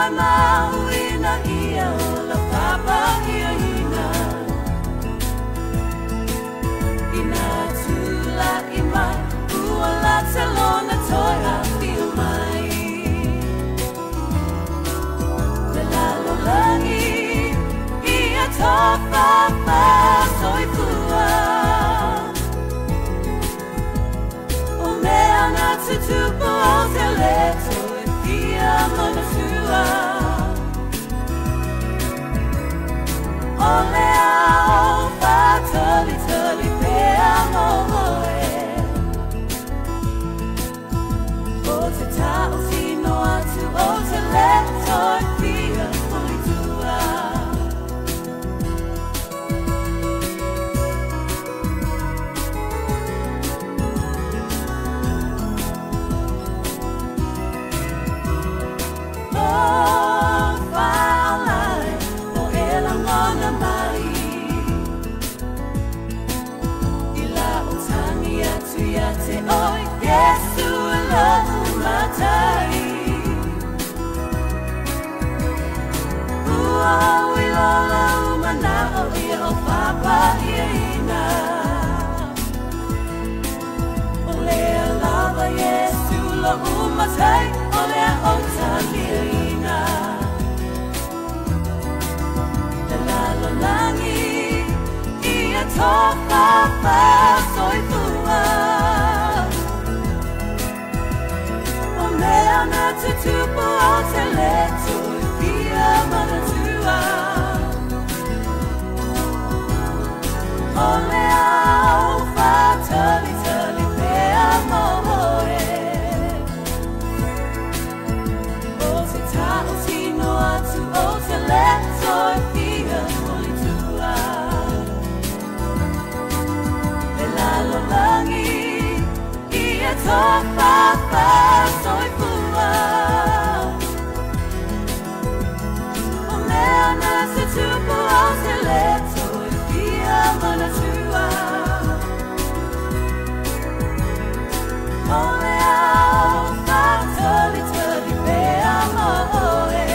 Faamauina ia o la papaia-ina. Ina tula'i mai ua lata lona toe afio mai. Le lalolagi ia tofafa soifua. O mea na tutupu o te le toe fia manatua. O le ao faatalitali pea mo oe. O te tautino atu o te le toe fia huli tua. O whaalae o e langona mai. I la o tangi atu ia te oe, Yesu e lo'u matai. Ua au i lola u mana'o ia o papaia-ina. O lea lava Yesu lo'u matai, o lea o taliaina. Le lalolagi ia tofafa soifua. O mea na tutupu o te le toe fia manatua. O le ao faatalitali pea mo oe. O te tautino atu o te le toe fia huli tua. Le lalolagi ia tofafa soifua. O mea na tutupu o te le toe fia manatua. O le ao faatalitali pea mo oe.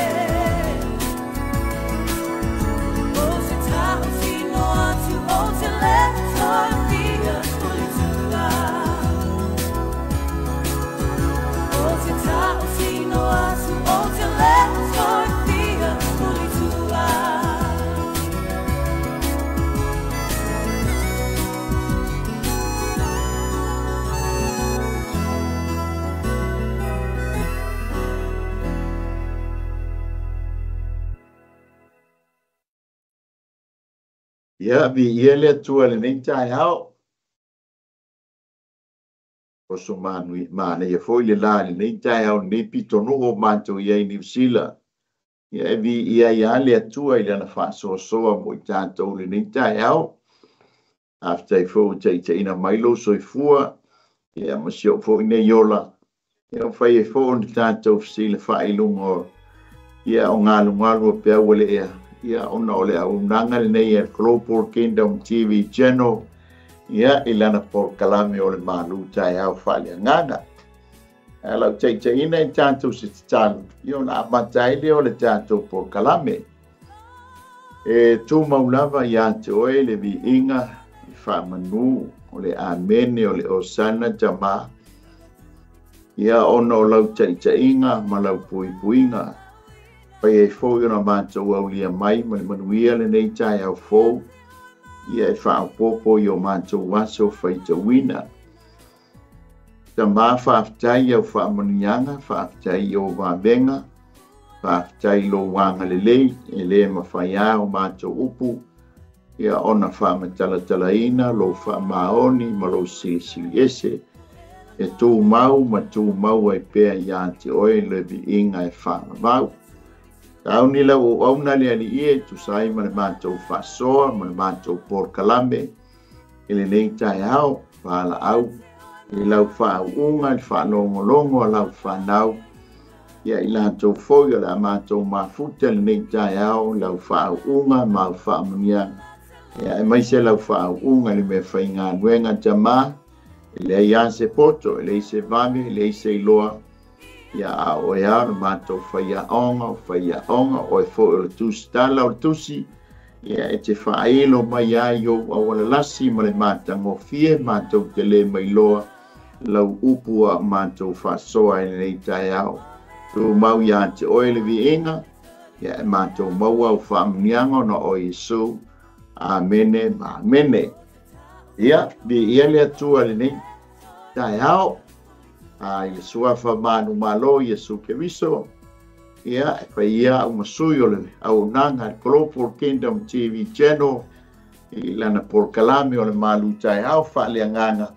O te tautino atu o te le toe fia huli tua. O te tautino atu o te le toe fia huli tua. Ia, viia le Atua i lenei taeao. Oso manaia foi le la i lenei taeao lenei pitonuu o matou i ai i Niu Sila. Ia, e viia ai lava le Atua i lana faasoasoa mo i tatou i lenei taeao. Faafetai foi ua taitaiina mai lou soifua, ia ma si ou foi nei ola. Ia, ua fai ai foi ona tatou fesilafai i luga o ia o galugalu o peau o le ea. Ia, ona o le auaunaga lenei a le Global Kingdom TV Channel, ia, i lana polokalame o le Malu Taeao Faaleagaga. Ae lau taitaiina i tatou se tatalo, ia ona amata ai lea o le tatou polokalame. E tumau lava ia te oe le viiga, le faamanu, o le amene, o le osana tama, ia ona o lau taitaiga ma lau puipuiga. Fai ai foi ona matou aulia mai ma le manuia lenei taeao fou, ia e faaopoopo i o matou aso faitauina. Tama, faafetai i au faamanuiaga, faafetai i ou vavega, faafetai i lou agalelei, e le mafai lava o matou upu, ia ona faamatalatalaina lou faamaoni ma lou silisili ese, e tumau ma tumau ai pea ia te oe le viiga e faavavau. Tauni lau auauna le Alii e tusa ai ma le matou faasoa ma le matou polokalame i lenei taeao, valaau i lau faauuga i le faalogologo a lau fanau, ia i latou foi o le a matou mafuta i lenei taeao lau faauuga ma au faamanuiaga, ia aemaise lau faauuga i le mea faigaluega tama, e leai lava se poto, e leai se vave, e leai se iloa, Ia a oe a o le matou faiaoga, o faiaoga, oe foi o le tusitala o le tusi, ia e te faailo mai ai ou aualalasi ma le matagofie matou te le mailoa lau upu a matou faasoa i lenei taeao. Tumau ia te oe le viiga, ia e matou maua au faamanuiaga ona o Iesu. Amene ma amene. Ia, viia le Atua i lenei taeao. A i le suafa manumalo Iesu Keriso, ia e fai ia au masui o le auaunaga le Global Kingdom TV Channel i lana polokalame o le malu taeao faaleagaga.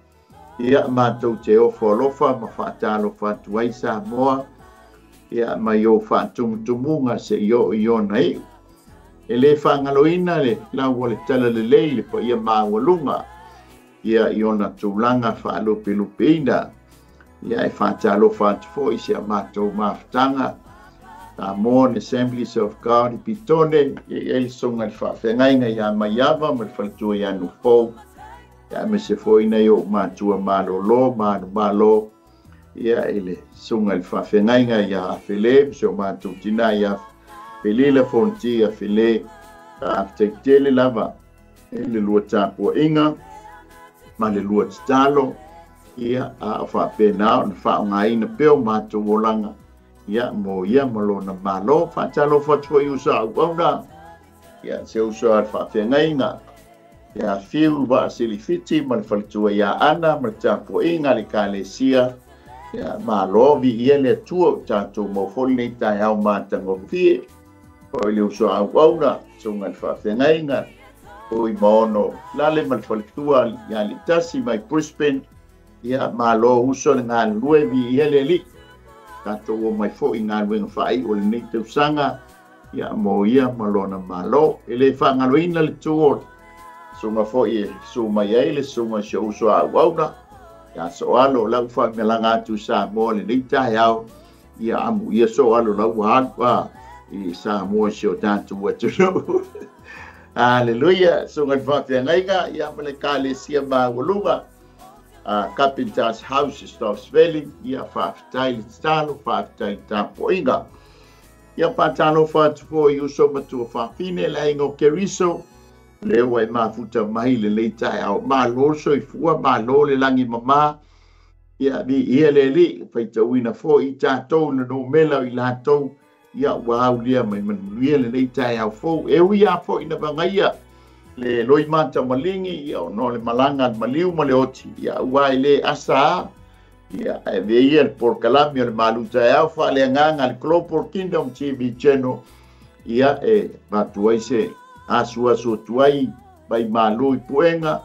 Ia matou te ofo alofa ma faatalofa atu ai Samoa, ia mai ou faatumutumuga seia oo i ona iu. E le faagaloina le lau o le talalelei le paia maualuga, ia i ona tulaga faalupelupeina. Ia e faatalofa atu foi i si a matou mafutaga Samoan Assemblies of God i Petone, ia i ai le susuga i le faafeagaiga ia Maiava ma le faletua ia Nufou, ia aemaise foi nai ou matua malolo manumalo, ia i le susuga i le faafeagaiga ia Afele ma si o matou tina ia Felila Fonti Afele. Faafetai tele lava i le lua tapuaiga ma le lua tatalo, ia a o faapena ona faaaogaina pea o matou olaga, ia mo ia ma lona malo. Faatalofa atu foi i uso a auauna, ia se uso a le faafeagaiga ia Fiu Vaasilifiti ma le faletua ia Ana ma le tapuaiga a le Ekalesia. Ia malo, viia le Atua ua tatou maua foi lenei taeao matagofie. Foi le uso a auauna, susuga i le faafeagaiga o Imaono Lale ma le faletua ia Litasi mai Brisbane. Ia malo uso le galulue, viia le Alii. Tatou omai foi i galuega faaiu o lenei tausaga, ia mo ia ma lona malo. E le faagaloina le tu o susuga foi e susu mai ai le susuga i si ou uso a auauna ia Soalo, o lau faamelaga atu i Samoa lenei taeao. Ia amuia Soalo lau ua alu a i Samoa i si o tatou atunuu. Aleluia. Susuga i le faafeagaiga, ia ma le Ekalesia maualuga Carpenter's House i Stokes Valley, ia faafetai le tatalo, faafetai le tapuaiga. Ia faatalofa atu foi i uso ma tuafafine le aiga o Keriso, lea ua e mafuta mai lenei taeao. Malo le soifua, malo le lagi mama, ia viia le Alii, faitauina foi i tatou le numera o i latou, ia ua aulia mai manuia lenei taeao fou. E ui lava foi ina vagaia le loimata maligi, ia ona o le malaga a le maliu ma le oti, ia aua e le asa a, ia ae avea ia le polokalame o le malu taeao faaleagaga a le Global Kingdom TV Channel, ia e avatu ai se asuasu atu ai mai malu i puega,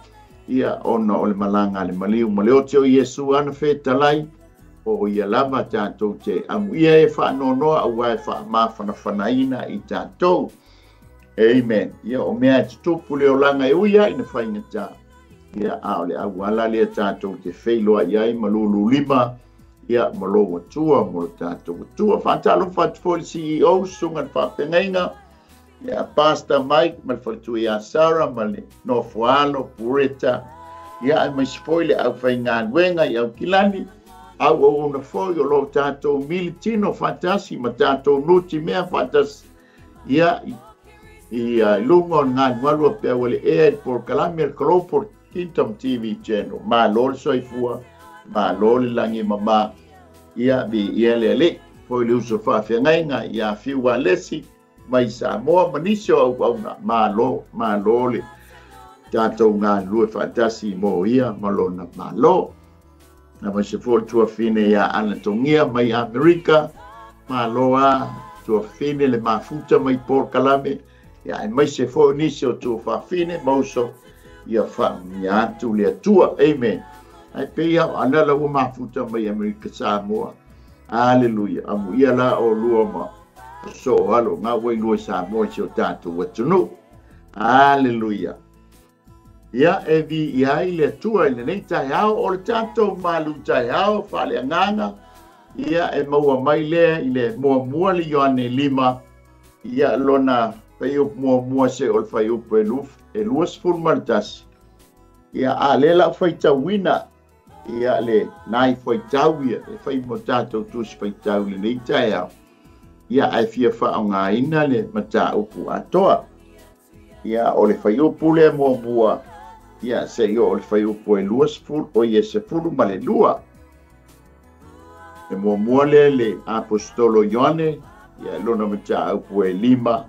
ia ona o le malaga a le maliu ma le oti o Iesu ana fetalai, o ia lava tatou te amuia e faanoanoa aua e faamafanafanaina i tatou. Amen. Ia o mea e tutupu le olaga e ui ai ina faigata, ia a o le auala lea tatou te feiloai ai ma lululima, ia ma lou Atua mo le tatou Atua. Faatalofa atu foi le CEO, susuga i le faafeagaiga, ia Pastor Mike ma le faletua ia Sarah ma le nofoalo Pureta, ia aemaise foi le aufaigaluega i Aukilani, auauauna foi o lo o tatou militino faatasi ma tatou nutimea faatasi, ia i luga o le galugalu a peau a le ea i le polokalame a le Global Kingdom TV Channel. Malo le soifua, malo le lagi e mama, ia viia le Alii. Foi le uso faafeagaiga ia Fiu Alesi mai Samoa ma nisi o auauna. Malo, malo le tatou galulue faatasi mo ia ma lona malo. Aemaise foi le tuafine ia Ana Togia mai Amerika. Malo a tuafine le mafuta mai polokalame. Ia aemaise foi nisi o tuafafine ma uso, ia faamanuia atu le Atua. Amen. Ai pei au ana la ua mafuta mai Amerika Samoa. Aleluia. Amuia la o lua ma so alo ngā wai lua Samoa i si o tātou atunuu. Aleluia. Ia e viia ai le Atua i lenei taeao o le tatou malu taeao faaleagaga, ia e maua mai lea i le muamua le Ioane 5, ia lona fuaiupu muamua se o le fuaiupu e 21. Ia a lea la o faitauina Ia le nai faitau ia e fai mo tatou tusi faitau i lenei taeao. Ia ae fia faaaogaina le mataupu atoa. Ia o le fuaiupu lea muamua, ia seia oo i le fuaiupu e 20, o ia 12. E muamua lea le Aposetolo Ioane, ia lona mataupu e 5,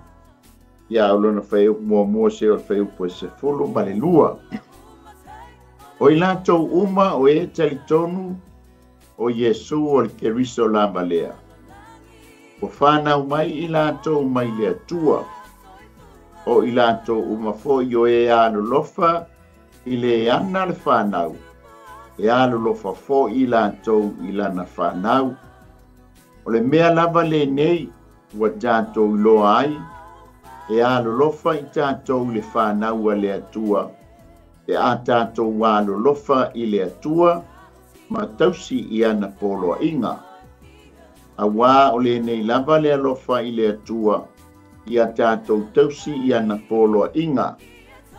ia o lona fuaiupu muamua seia oo i le fuaiupu e 12. O i latou uma o e talitonu o Iesu o le Keriso lava lea, ua fanau mai i latou mai le Atua. O i latou uma foi o e alolofa i le ana le fanau, e alolofa foi i latou i lana fanau. O le mea lava lenei ua tatou iloa ai, e alolofa i tatou i le fanau a le Atua, pe a tatou alolofa i le Atua ma tausi i ana poloaiga. Auā o lenei lava le alofa i le Atua, ia tatou tausi i ana poloaiga,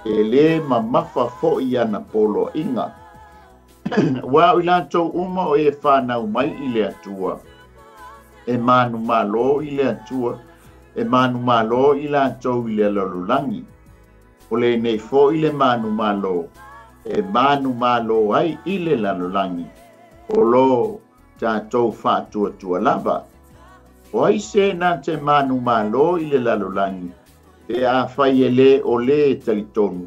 e lē mamafa foi ana poloaiga. Auā o i latou uma o e fanau mai i le Atua, e manumalo i le Atua, e manumalo i latou i le lalolagi. O lenei foi le manumalo, e manumalo ai i le lalolagi, o lo tatou faatuatua lava. O ai se na te manumalo i le lalolagi, pe afai e lē o lē e talitonu,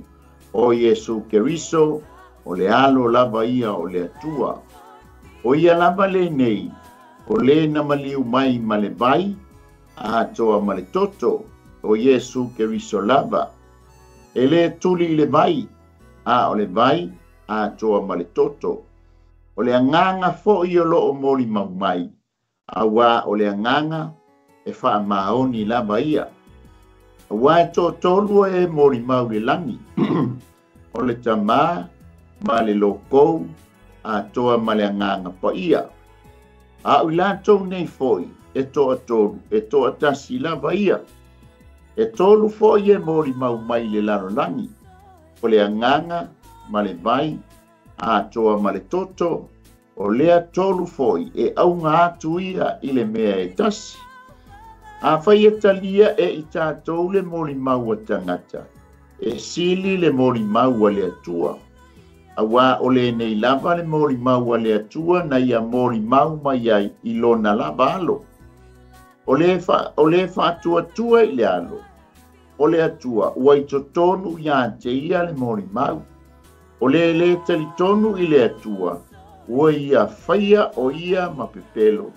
o Iesu Keriso, o le Alo lava ia o le Atua. O ia lava lenei, o lē na maliu mai ma le vai, atoa ma le toto, o Iesu Keriso lava. E lē tuli i le vai, a o le vai, atoa ma le toto. O le Agaga foi o loo molimau mai, auā o le Agaga e faamaoni lava ia. Auā e toatolu e molimau i le lagi, o le Tamā ma le Lokou atoa ma le Agaga Paia. A o i latou nei foi e toatolu, e toatasi lava ia. E tolu foi e molimau mai i le lalolagi, o le Agaga ma le vai atoa ma le toto, o lea tolu foi e auga atu ia i le mea e tasi. Afai e talia e i tatou le molimau a tagata, e sili le molimau a le Atua. Auā o lenei lava le molimau a le Atua na ia molimau mai ai i lona lava Alo. O le o le faatuatua i le Alo o le Atua, ua i totonu ia te ia le molimau. O le lē talitonu i le Atua, ua ia faia o ia ma pepelo,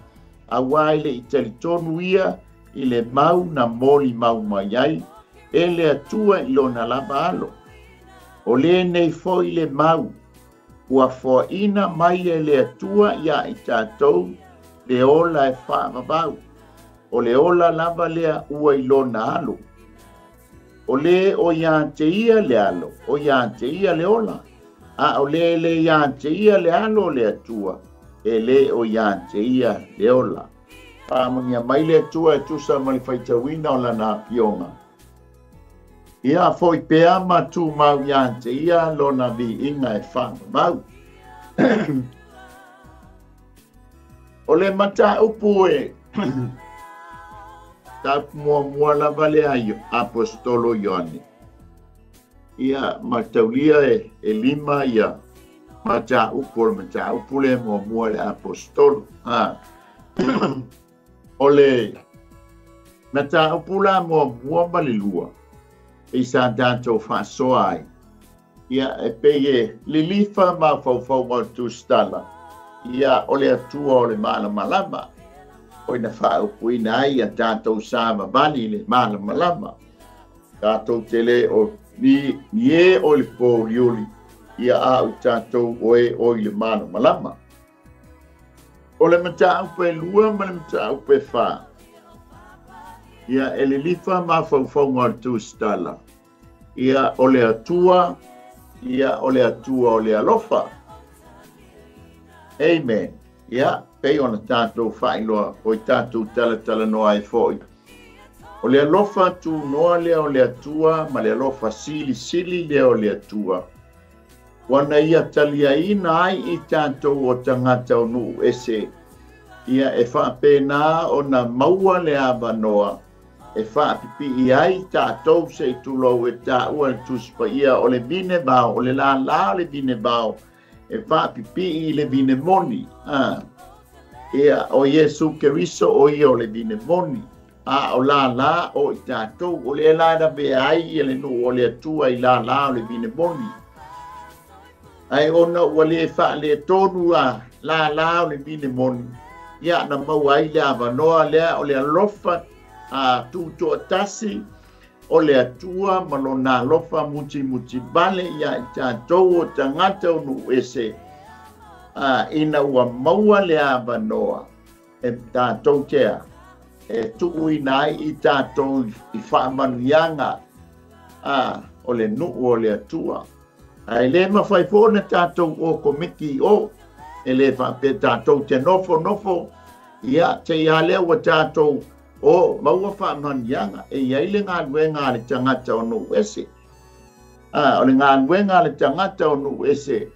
auā e le i talitonu ia i le mau na molimau mai ai e le Atua i lona lava Alo. O lenei foi le mau, ua foaina mai e le Atua iā i tatou le ola e faavavau. O le ola lava lea ua i lona Alo. O lē o ia te ia le Alo, o ia te ia le ola. A o lē lē ia te ia le Alo o le Atua, e lē o ia te ia le ola. Faamanuia mai le Atua e tusa ma le faitauina o lana afioga. Ia foi pea ma tumau ia te ia lona viiga e faavavau. O le mataupu e mataupu muamua lava lea i Aposetolo Ioane. Ia mataulia e 5 ia mataupu o le mataupu lea muamua le Aposetolo. O le mataupu la muamua ma le lua, e sa tatou faasoa ai. Ia e pei e lilifa mafaufauga o le tusitala, ia o le Atua o le malamalama, o ina faaupuina ai ia tatou savavali i le malamalama. Tatou te lē o ni e o i le pouliuli, ia a o i tatou o e o i le malamalama. O le mataupu e 2 ma le mataupu e 4, ia e lilifa mafaufauga o le tusitala, ia o le Atua, ia o le Atua o le alofa. Amen. Ia, pei ona tatou faailoa o i tatou talatalanoa ai foi. O le alofa tunoa lea o le Atua ma le alofa silisili lea o le Atua, Ua na ia taliaina ai i tatou o tagata o nuu ese, ia e faapena ona maua le avanoa e faapipii ai tatou se i tulou e taua le Tusi Paia o le vine vao, o le lālā o le vine vao, e faapipii i le vine moni. Ia, o Iesu Keriso o ia o le vine moni, a o lālā o i tatou, o lea la e lavea ai ia le nuu o le Atua i lālā o le vine moni. Ae ona ua le faaletonu a lālā o le vine moni, ia na maua ai le avanoa lea o le alofa a tutoatasi o le Atua ma lona alofa mutimuti vale ia i tatou o tagata o nuu ese, ina ua maua le avanoa e tatou tea e tuuina ai i tatou i faamanuiaga o le nuu o le Atua. Ae le mafai foi ona tatou o komiti o, e le faapea tatou te nofo nofo, ia te ia lea ua tatou o maua faamanuiaga, e iai le galuega a le tagata o nuu ese. O le galuega a le tagata o nuu ese,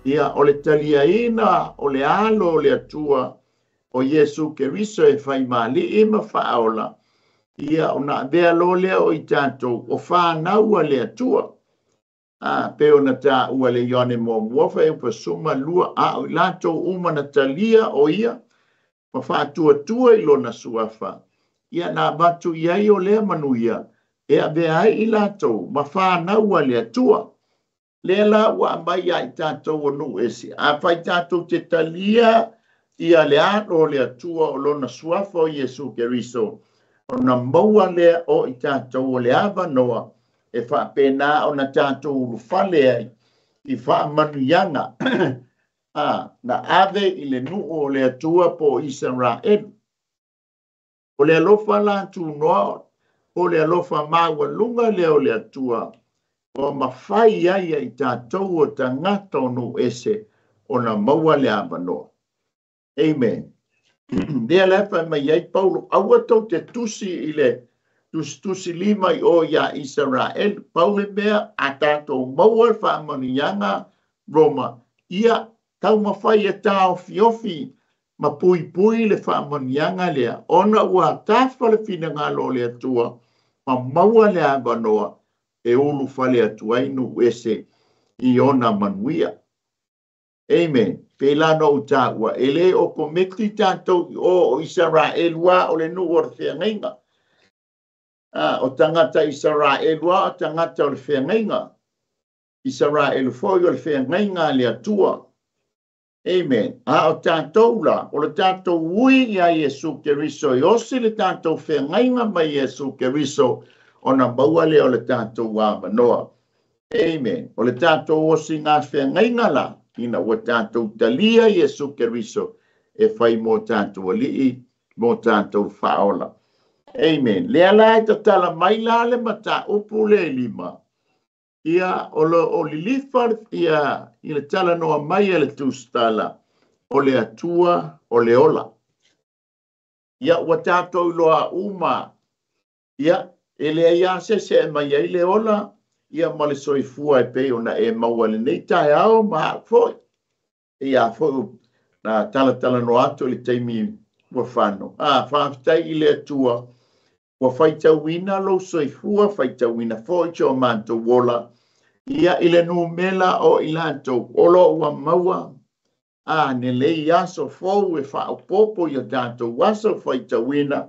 ia o le taliaina o le alo o le Atua o Iesu Keriso e faimalii ma faaola, ia ona avea loa lea o i tatou o fanau a le Atua. Pe ona taua le Ioane muamua faaiupasuma 2, a o i latou uma na talia o ia ma faatuatua i lona suafa, ia na avatu i ai o lea manuia e avea ai i latou ma fanau a le Atua. Lea la ua aumai ia i tatou o nuu ese, afai tatou te talia ia le alo o le Atua o lona suafa o Iesu Keriso, ona maua lea o i tatou o le avanoa e faapena ona tatou ulufale ai i faamanuiaga na ave i le nuu o le Atua po o Isaraelu. O le alofa la tunoa, o le alofa maualuga lea o le Atua, ua mafai ai i tatou o tagata o nuu ese ona maua le avanoa. Amen. Lea la e fai mai ai Paulo, aua tou te tusi i le tusitusi lima i o ia Isaraelu. Pau le mea a tatou maua le faamanuiaga Roma, ia taumafai e taofiofi ma puipui le faamanuiaga lea, ona ua tafa le finagalo o le Atua ma maua le avanoa e ulufale atu ai nuu ese i ona manuia. Amen. Pēlā no ou taua, e le o komiti tatou i o o Isaraelu a o le nuu o le feagaiga. O tagata Isaraelu a o tagata o le feagaiga. Isaraelu foi o le feagaiga a le Atua. Amen. A o tatou la, o le tatou ui ia Iesu Keriso, e osi le tatou feagaiga mai Iesu Keriso, ona maua lea o le tatou avanoa. Amen. O le tatou osi ngā feagaiga la, ina ua tatou talia Iesu Keriso, e fai mo tatou alii, mo tatou faaola. Amen. Lea la e tatala mai la le mataupu le 5. Ia o lo o lilifa ia i le talanoa mai e le tusitala o le Atua o le ola. Ia ua tatou iloa uma, ia e leai lava se ese e mai ai le ola, ia ma le soifua e pei ona e maua lenei taeao ma au foi. Ia foi na talatalanoa atu i le taimi ua fano. Faafetai i le Atua, ua faitauina lou soifua, faitauina foi si o matou ola, ia i le numera o i latou o lo ua maua, nelei aso fou e faaopoopo i o tatou aso faitauina,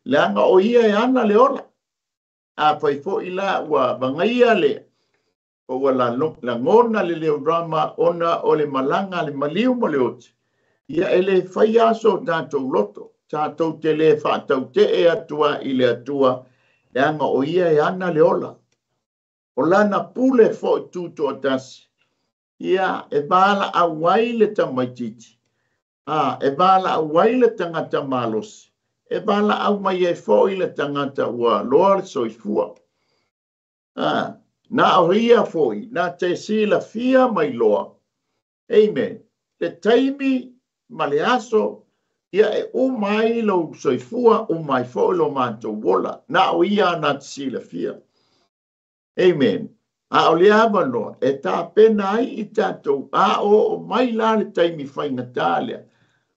leaga o ia e ana le ola. A fai foi la ua vagaia le, o ua lagona le leo rama ona o le malaga le maliu ma le oti, ia e le fai aso o tatou loto, tatou te le faatautee atua i le Atua, leaga o ia e ana le ola. O lana pule foi tutoatasi, ia e valaau ai le tamaitiiti, e valaau ai le tagata malosi, e valaau mai ai foi le tagata ua loa le soifua. Na o ia foi, na te silafia mai loa. Amen. Le taimi ma le aso, ia e uma ai lou soifua, uma ai foi lo matou ola. Na o ia na te silafia. Amen. A o le avanoa e tapena ai i tatou a oo mai la le taimi faigata lea,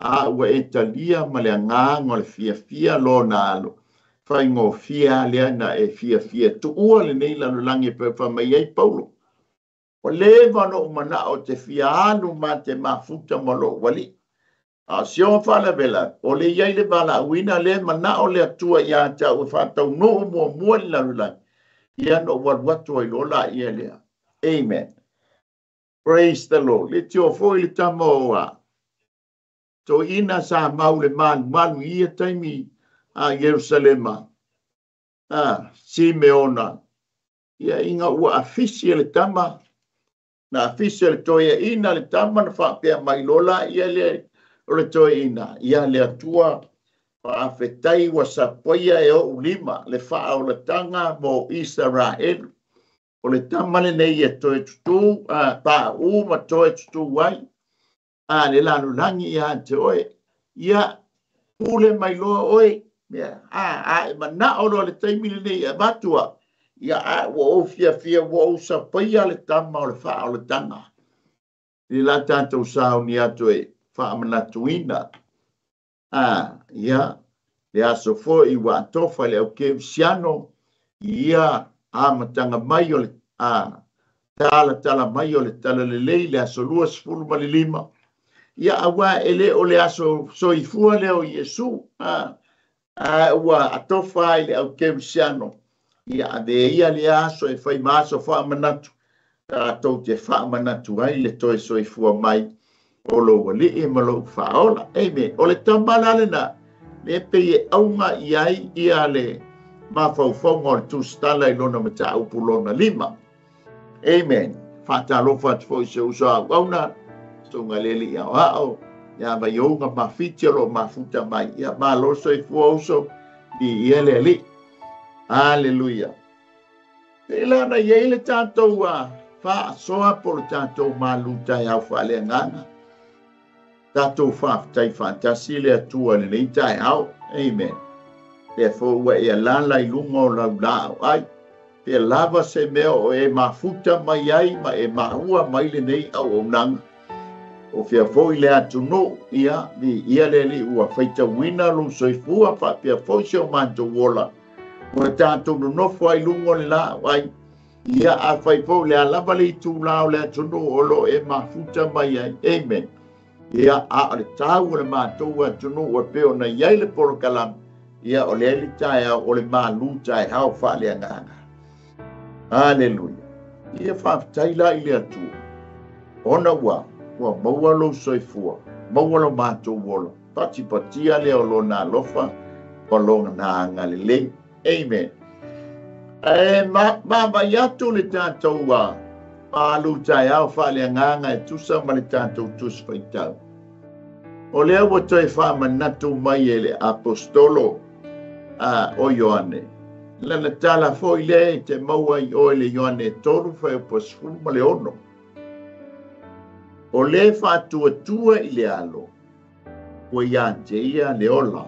a ua e talia ma le agaga o le fiafia lona alo, faigofie lea na e fiafia tuua lenei lalolagi pe fai mai ai Paulo. O leva no manao te fia alu ma te mafuta ma lou alii. A o si ona faalavelave, o le i ai le valaauina lea manao le Atua ia te au e faataunuu muamua le lalolagi, ia na ou alu atu ai loa laia lea. Amen. Praise the Lord. Le tio foi le tama o a toeaina sa mau le malumalu i ia taimi a Ierusalema, a Simeona, ia ina ua afisi e le tama, na afisi e le toeaina le tama na faapea mai loa laia lea o le toeaina, ia le Atua faafetai ua sapaia e ou lima le faaolataga mo Isaraelu. O le tama lenei e toe tutū, pauu ma toe tutū ai, a le lalolagi ia te oe, ia pule mai loa oe, ia, a e manao loa le taimi lenei e avatu au, ia a ua ou fiafia ua ou sapaia le tama o le faaolataga. I la tatou sauni atu e faamanatuina. Ia, le aso foi ua atofa le aukerisiano, ia amataga mai o le talatala mai o le talalelei le aso 25. Ia aua e le o le aso soifua lea o Iesu, ua atofa ai le aukerisiano, ia ave ia le aso e fai ma aso faamanatu, tatou te faamanatu ai le toe soifua mai o lou alii ma lou faaola. Amen. O le tama la lena, le pei e auga i ai ia le mafaufauga o le tusitala i lona mataupu lona 5. Amen. Faatalofa atu foi se uso auauna, susuga le alii aoao, ia vaiouga mafiti o loo mafuta mai. Ia malo soifua uso i ia le alii. Aleluia. Pei la na i ai le tatou faasoa po o le tatou malu taeao faaleagaga. Tatou faafetai faatasi le Atua lenei taeao. Amen. Lea foi ua e alala i luga o lau laau ai, pe lava se mea o e mafuta mai ai ma e maua mai lenei auaunaga. O fia foi le atunuu, ia, viia le Alii ua faitauina lou soifua faapea foi si o matou ola. Ua tatou nonofo ai luga o le laau ai. Ia a fai foi le a lava le itula o le atunuu o lo e mafuta mai ai. Amen. Ia a o le tau o le matou atunuu e pei ona i ai le polokalame, ia o le ali taeao o le malu taeao faaleagaga. Aleluia. Ia faafetai la i le Atua, ona ua maua lou soifua, maua lo matou ola, patipatia lea o lona alofa ma lona agalelei. Amen. E vaavaai atu le tatou malu taeao faaleagaga e tusa ma le tatou tusi faitau. O lea ua toe faamanatu mai e le apostolo o Ioane. Lana tala foi lea e te maua i oe le Ioane 3:16. O le faatuatua i le alo, ua ia te ia le ola.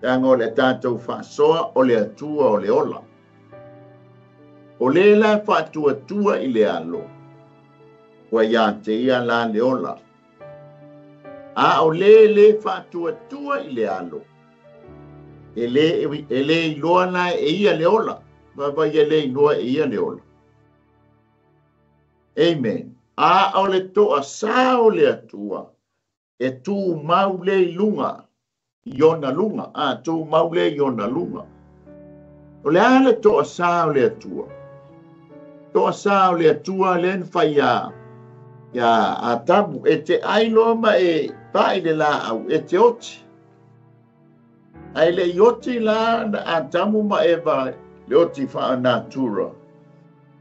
Leaga o le tatou faasoa o le Atua o le ola. O le la faatuatua i le alo, ua ia te ia la le ola. A o le le faatuatua i le alo, e le iloa la e ia le ola. Vaavaai e le iloa e ia le ola. Amen. A o le toasā o le Atua, e tumau le i luga, i ona luga. A tumau le i ona luga. O le a le toasā o le Atua? Toasā o le Atua le na fai ia Atamu, e te ai loa ma e pai le laau, e te oti. Ai le i oti la na Atamu ma Eva le oti faanatura,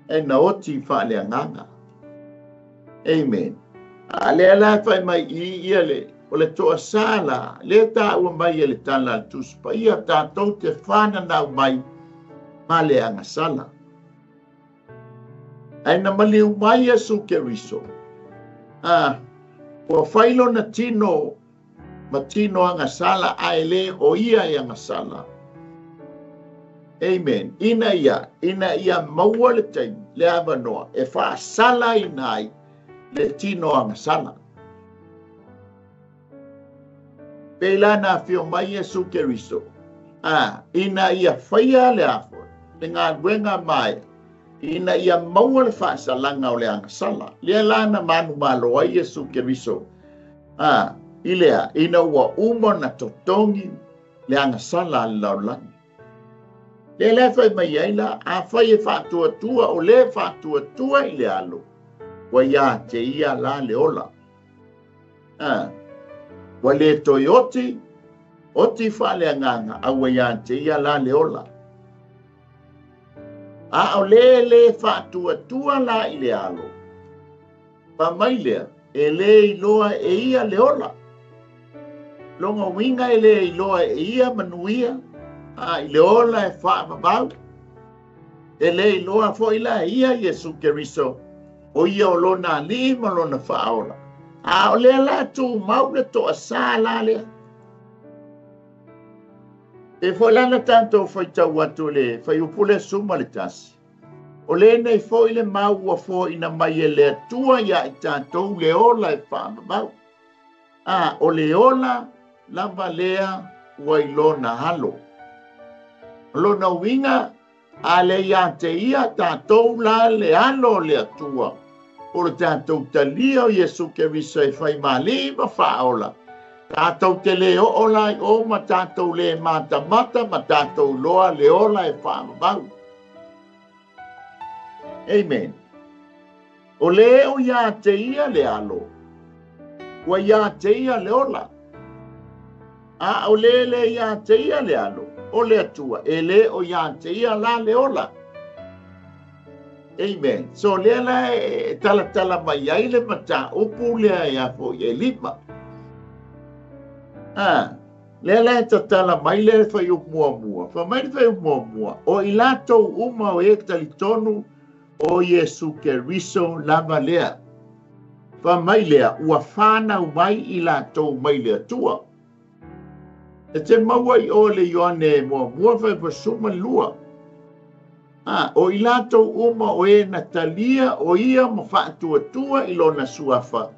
e na oti faaleagaga. Amen. A lea la fai mai i ia le, o le toasā la, le taua mai e le tala al tusi paia, tatou te whananau mai ma le agasala. Ai na maliu mai Iesu Keriso. Ua fai lona tino, ma tino agasala, a e le o ia e agasala. Amen. Ina ia, ina ia maua le taimi, le avanoa, e faasalaina ai le tino agasala. Pei la na afio mai Iesu Keriso, a, ina ia faia le afo, le galuega maea, ina ia maua le faasalaga o le agasala. Lea la na manumalo ai Iesu Keriso, a, i lea, ina ua uma ona totogi le agasala a le lalolagi. Lea la e fai mai ai la, afai e faatuatua, o le faatuatua i le alo, ua ia te ia la le ola. A, ua le toe oti, oti faaleagaga, a ua ia te ia la le ola. A o le le faatuatua la i le alo, fa mai lea, e le iloa e ia le ola. Lona uiga e le iloa e ia manuia, a i le ola e faavavau. E le iloa foi la e ia Iesu Keriso, o ia o lona alii ma lona faaola. A o lea la tumau le toasā la lea. E foi la na tatou faitau atu le fuaiupu le 11. O lenei foi le mau ua foaina mai e le Atua ia i tatou le ola e faavavau. A, o le ola lava lea ua i lona alo. O lona uiga, a le ia te ia tatou la le alo o le Atua, o le tatou talia o Iesu Keriso e fai ma alii ma faaola, tatou te le oo la i o ma tatou le matamata ma tatou loa le ola e faavavau. Amen. O le o ia te ia le alo, ua ia te ia le ola. A o le le ia te ia le alo, o le Atua, e le o ia te ia la le ola. Amen. So lea la e talatala mai ai le mataupu lea ia foi e lima. A, lea la e tatala mai le fuaiupu muamua. Fa mai le fuaiupu muamua, o i latou uma o e talitonu o Iesu Keriso lava lea. Fa mai lea, ua whanau mai i latou mai le Atua. E te maua i o le Ioane muamua fuaiupu 12. A, o i latou uma o e na talia o ia ma faatuatua i lona suafa,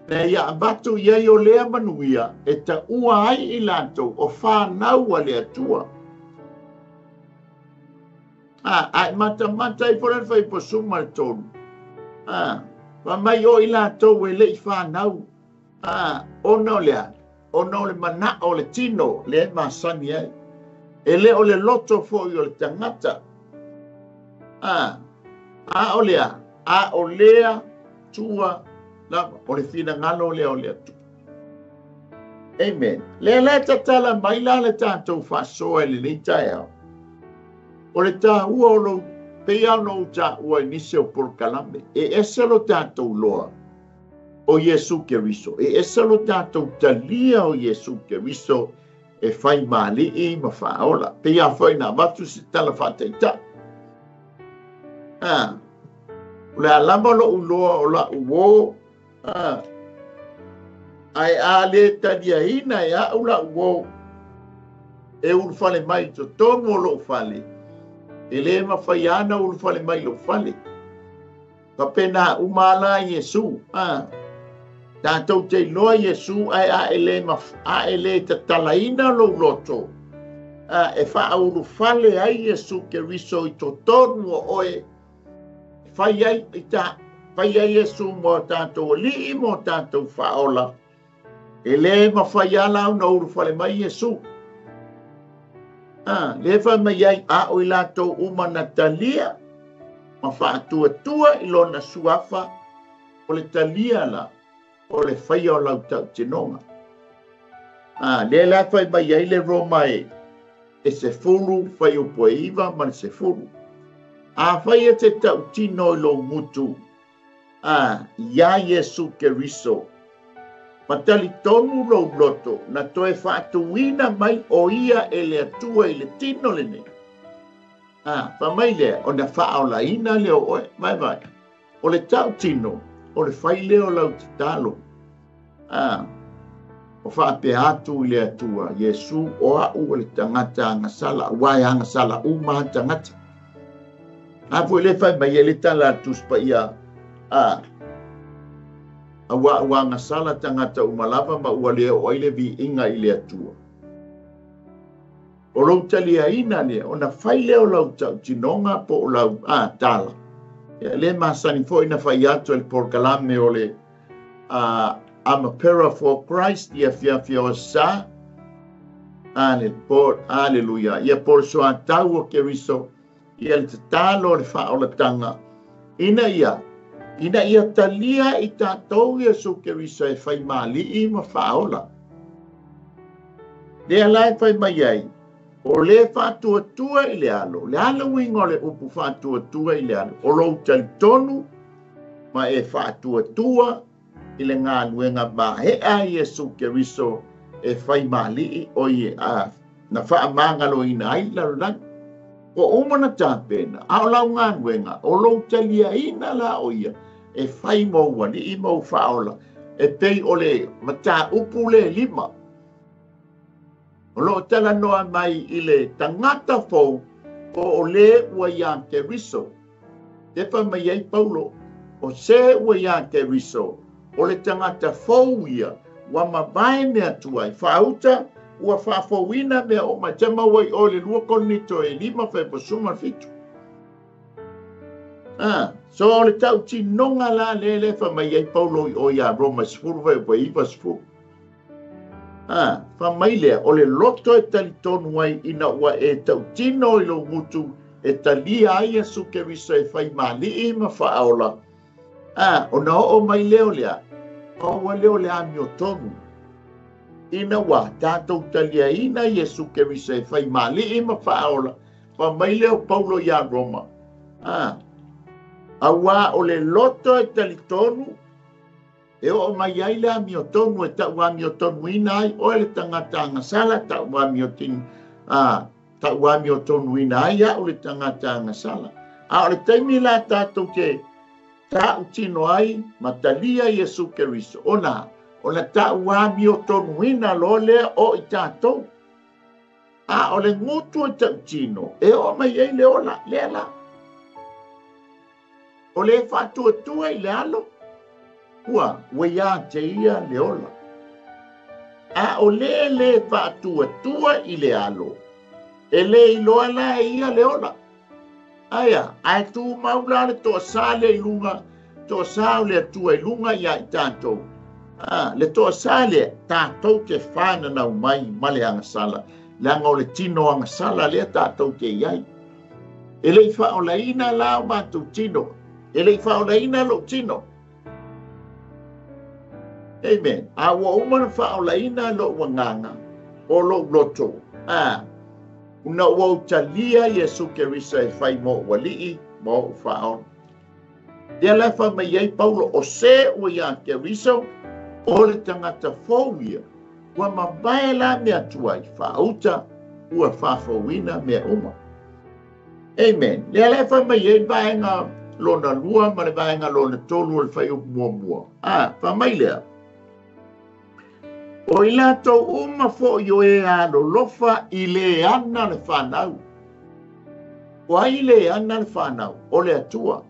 na ia avatu i ai o lea manuia, e taua ai i latou o whanau a le Atua. A, ai matamata i fole fuaiupu 13. A, fa mai o i latou e lei whanau. A, ona o lea, ona o le mana o le tino, le masani ai. E le o le loto foi o le tangata. A, a o lea, a o lea tua lava, o le finagalo lea o le Atua. Amen. Lea la tatala mai la le tatou faasoa i lenei taeao. O le taua o lou, pei lava ona ou taua i nisi o polokalame, e ese lo tatou loa o Iesu Keriso, e ese lo tatou talia o Iesu Keriso e fai ma alii ma faaola. Pei lava foi na avatu se tala faataitai. A, o le a lava lou loa o lau uō, a, ae a le taliaina e au lau uō, e ulufale mai i totonu o lou fale, e le mafai ana ulufale mai lou fale. Faapena uma ala Iesu. A, tatou te iloa Iesu ae a e le, a e le tatalaina lou loto, a, e faaulufale ai Iesu Keriso i totonu o oe, fai ai i ta, fai ai Iesu mo tatou alii mo tatou faaola, e le mafai ala ona ulufale mai Iesu. A, le fai mai ai, a o i latou uma na talia, ma faatuatua i lona suafa, o le talia la, o le faia o lau tautinoga. A, lea la fai mai ai le Roma e 10, fuaiupu e 9 ma le 10. A fai e te tautino i lou gutu, a, ia Iesu Keriso, ma talitonu lou loto, na toe faatuina mai o ia e le Atua i le tino lenei. A, fa mai lea, ona faaolaina lea o oe, vai vai. O le tautino, o le fai lea o lau tatalo. A, O faapea atu i le Atua, Iesu o a'u o le tagata agasala, aua e agasala uma lava tagata. A foi le fai mai ai le tala a le Tusi Paia, a, auā ua agasala tagata uma lava ma ua le oo ai le viiga i le Atua. O lou taliaina lea, ona fai lea o lau tautinoga po o lau a, tala. Ia, le masani foi na fai atu e le polokalame o le a, I'm a Para for Christ i afiafi o Aso Sa. Aleluia. Ia po le soatau o Keriso, ia le tatalo o le faaolatanga, ina ia, ina ia talia i tatou Iesu Keriso e fai ma Alii ma Faaola. Lea la e fai mai ai, o le faatuatua i le alo, le a le uiga o le upu faatuatua i le alo? O lou talitonu ma e faatuatua i le galuega maea a Iesu Keriso e fai ma Alii, o ie, a, na faamagaloina ai le lalolagi. Ua uma ona tapena, a o lau galuega, o lou taliaina la o ia e fai ma ou alii ma ou faaola, e pei o le mataupu le lima. O lo o talanoa mai i le tagata fou po o le ua iā Keriso. Te fai mai ai Paulo, o se ua iā Keriso, o le tagata fou ia, ua mavae mea tuai, faauta, ua faafouina mea uma, e te maua i o le 2 Korinito e 5 fuaiupu 17. Ah, so o le tautinoga la le le fai mai ai Paulo i o iā Roma 10 fuaiupu 90. Ah, fai mai lea, o le loto e talitonu ai ina ua e tautino i lou gutu e talia ai Iesu Keriso e fai ma Alii ma Faaola. Ah, ona oo mai lea o lea, maua lea o le amiotonu. Ina ua tatou taliaina Iesu Keriso e fai ma Alii ma Faaola, fai mai lea o Paulo iā Roma. Ah, auā o le loto e talitonu e oo mai ai le amiotonu e tau amiotonuina ai oe le tagata agasala, tau amiotinu, a, tau amiotonuina ai a'u le tagata agasala. A o le taimi la tatou te tautino ai ma talia Iesu Keriso, ona ona tau amiotonuina loa lea o i tatou. A o le gutu e tautino e oo mai ai le ola lea la. O le faatuatua i le alo, ua ua iā te ia le ola. A o le le faatuatua i le alo, e le iloa la e ia le ola. Aia, ae tumau la le toasā lea i luga, toasā o le Atua i luga iā i tatou. A, le toasā lea, tatou te whananau mai ma le agasala, leaga o le tino agasala lea tatou te i ai. E le i faaolaina la o matou tino, e le i faaolaina lou tino. Amen. A ua uma na faaolaina lou agaga o lou loto. A, una ua ou talia Iesu Keriso e fai mo ou alii ma ou faaola. Lea la e fai mai ai Paulo, o se ua iā Keriso, o le tagata fou ia, ua mavae la mea tuai, faauta, ua faafouina mea uma. Amen. Lea la e fai mai ai le vaega lona lua ma le vaega lona tolu o le fuaiupu muamua. A, fai mai lea, o i latou uma foi o e alolofa i le ana le fanau. O ai le ana le fanau? O le Atua.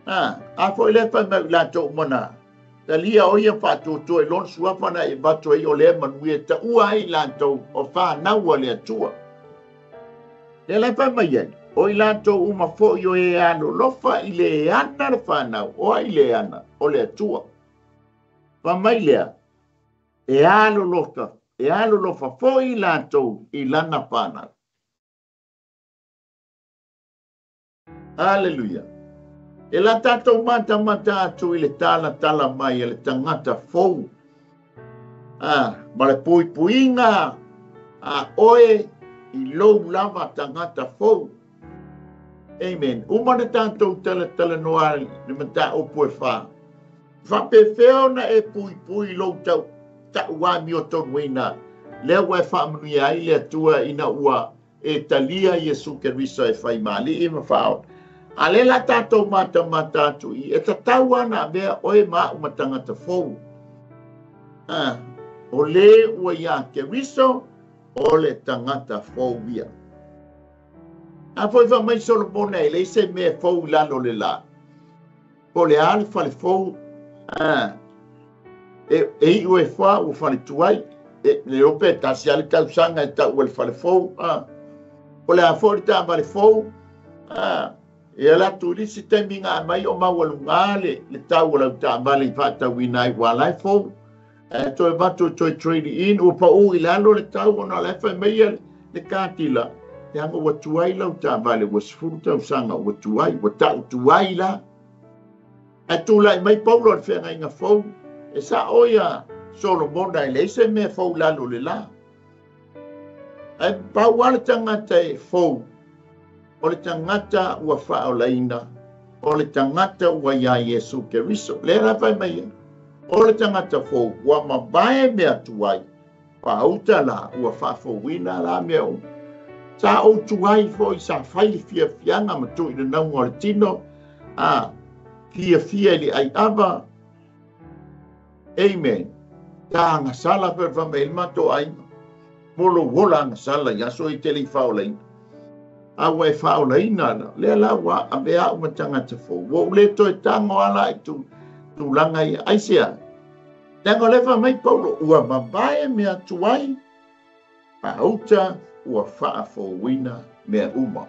A, a foi lea fai mai o i latou uma na talia o ia faatuatua i lona suafa na e avatu ai o lea manuia e taua ai i latou o fanau a le Atua. Lea la e fai mai ai, o i latou uma foi o e alolofa i le ana le fanau, o ai le ana? O le Atua. Fai mai lea, e alolofa, e alolofa foi i latou i lana fanau. Aleluia. E la tatou matamata atu i le talatala mai a le tagata fou. A, ma le puipuiga a oe i lou lava tagata fou. Amen. Uma na tatou talatalanoa le mataupu e fa. Faapefea ona e puipui lou tau tau amiotonuina lea ua e faamanuia ai le Atua ina ua e talia Iesu Keriso e fai ma Alii ma Faaola. A lea la tatou matamata atu i e tatau lava ona avea oe ma a'u ma tagata fou. A, O le ua iā Keriso, o le tagata fou ia. A foi faamai Solomona e leai se mea fou i lalo o le lā. Po o le a le fale fou, e iu e fa ua fale tuai. E le iloa pe tasi lava le tausaga e tau ai le fale fou. Po o le a foi le taavale fou, e alu atu i le isi taimi na aumai o maualuga le tau o lau taavale i faatauina ai ua la e fou. Ae toe avatu e toe trade in, ua pau i lalo le tau ona o la e fai mai le katila, leaga ua tuai lau taavale, ua 10 tausaga ua tuai, ua tau tuai la. Ae tulai mai Paulo i le feagaiga fou, e sa'o ia Solomona e leai se mea fou i lalo o le la. Ae pau lava le tagata e fou, o le tagata ua faaolaina, o le tagata ua iā Iesu Keriso. Lea la fai mai ai, o le tagata fou ua mavae mea tuai, faauta la ua faafouina la mea uma. Sa ou tuai foi, sa fai le fiafiaga ma tuu i le nauga o le tino, a fiafia i le ai ava. Amen. Ta agasala pe fa mai le matou aiga. Mo lou ola agasala i aso e te le i faaolaina. A ua e faaolaina la, lea la ua avea au ma tagata fou. Ua ou le toe tago ala i tulaga ia. Aisea? Leaga o lea fai mai Paulo, ua mavae mea tuai, faauta ua faafouina mea uma.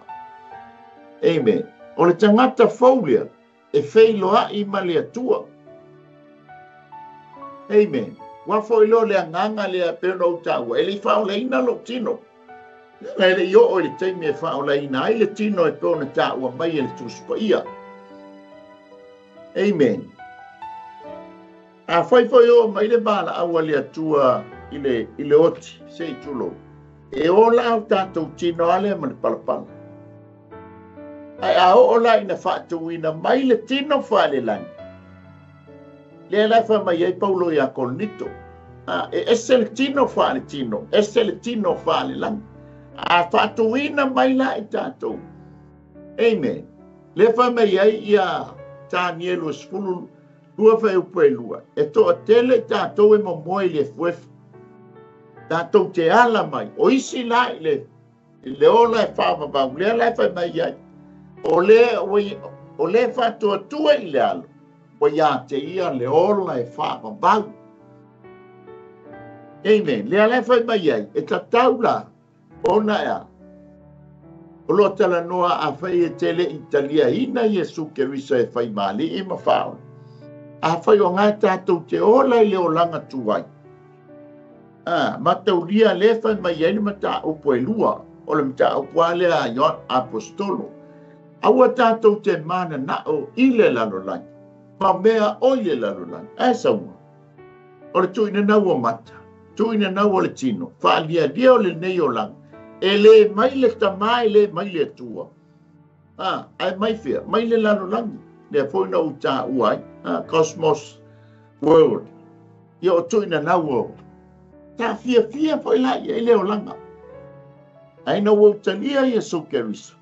Amen. O le tagata fou lea, e feiloai ma le Atua. Amen. Ua foi loa le agaga lea pei ona ou taua, e le i faaolaina lou tino. Leaga e le i oo i le taimi e faaolaina ai le tino e pei ona taua mai e le Tusi Paia. Amen. Afai foi oo mai le valaau a le Atua i le oti, se i tulou, e ola au tatou tino a lea ma le palapala. Ae a oo la ina faatuina mai le tino faalelagi, lea la e fai mai ai Paulo ia Korinito, e ese le tino faaletino, ese le tino faalelagi. A faatuina mai la i tatou. Amen. Lea fai mai ai ia Tanielu 12 fuaiupu e 2, e toatele i tatou e momoe i le efuefu. Tatou te ala mai, o isi la i le ola e faavavau, lea la e fai mai ai, o le faatuatua i le alo, ua ia te ia le ola e faavavau. Amen. Lea la e fai mai ai, e tatau la, ona ea, o lo talanoa a fai e tele italiaina Iesu Keriso e fai mali'i ma faaola. A fai o ngai tatou te ola i le olaga tuai. Mataulia le fai mai ai le mataupu e lua, o le mataupu a lea a Ioane Apostolo. Aua tatou te mananao i le lalolagi, ma mea o i le lalolagi. Ae saua, o le tuuina nau o mata, tuuina nau o le tino, faalialia o lenei olaga, e le mai le tamā, e le mai le Atua. Ae mai fea, mai le lalolagi. Lea foi na ou taua ai, Cosmos World. Ia o tuuina nau o ta fiafia foi la ia i le olaga. Ae na ua utalia Iesu Keriso.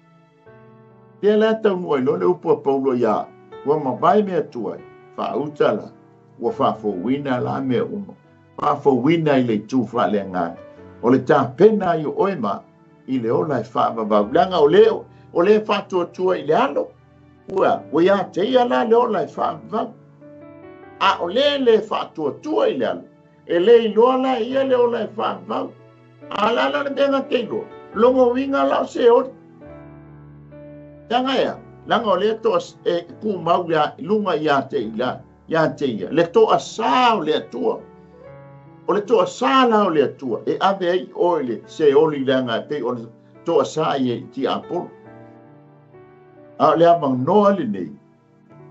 Lea la taunuu ai loa le upu a Paulo ia, ua mavae mea tuai, faauta la, ua faafouina la mea uma. Faafouina i le itu faaleagaga. O le tapena ai o oe ma i le ola e faavavau. Leaga o le faatuatua i le alo, ua ia te ia la le ola e faavavau. A o le le faatuatua i le alo, e le iloa la ia le ola e faavavau. A la la le mea nga te iloa, longo winga la o se oli. Leaga ea, leaga o le toa e kumau ia lunga ia te ila, ia te ia. Le toa sa o le Atua. O le toa sa la o le Atua, e ave ai oe le se oli leaga e pei o le toa sa i e ti Apolo. A o le avanoa lenei,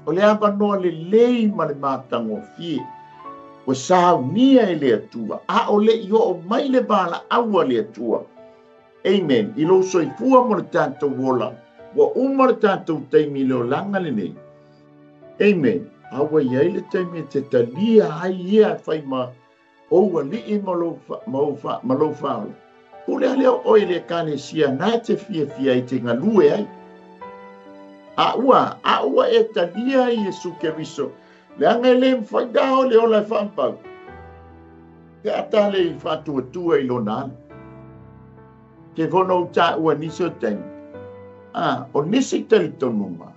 o le avanoa lelei ma le matagofie, ua saunia e le Atua, a o le i oo mai le valaau a le Atua. Amen. I lou soifua mo le tatou ola, ua uma le tatou taimi i le olaga lenei. Amen. A ua iai le taimi e te talia ai ia e fai ma ou alii ma lou faaola. Pule a lea o oe le ekalesia na e te fiafia i te galue ai. A ua e talia ai Iesu Keriso, leaga e le mafai da o le ola e faapau. Pe a ta le faatuatua i lona alo. Ke fono u tāua nisi o taimi. O nisi talitonuga,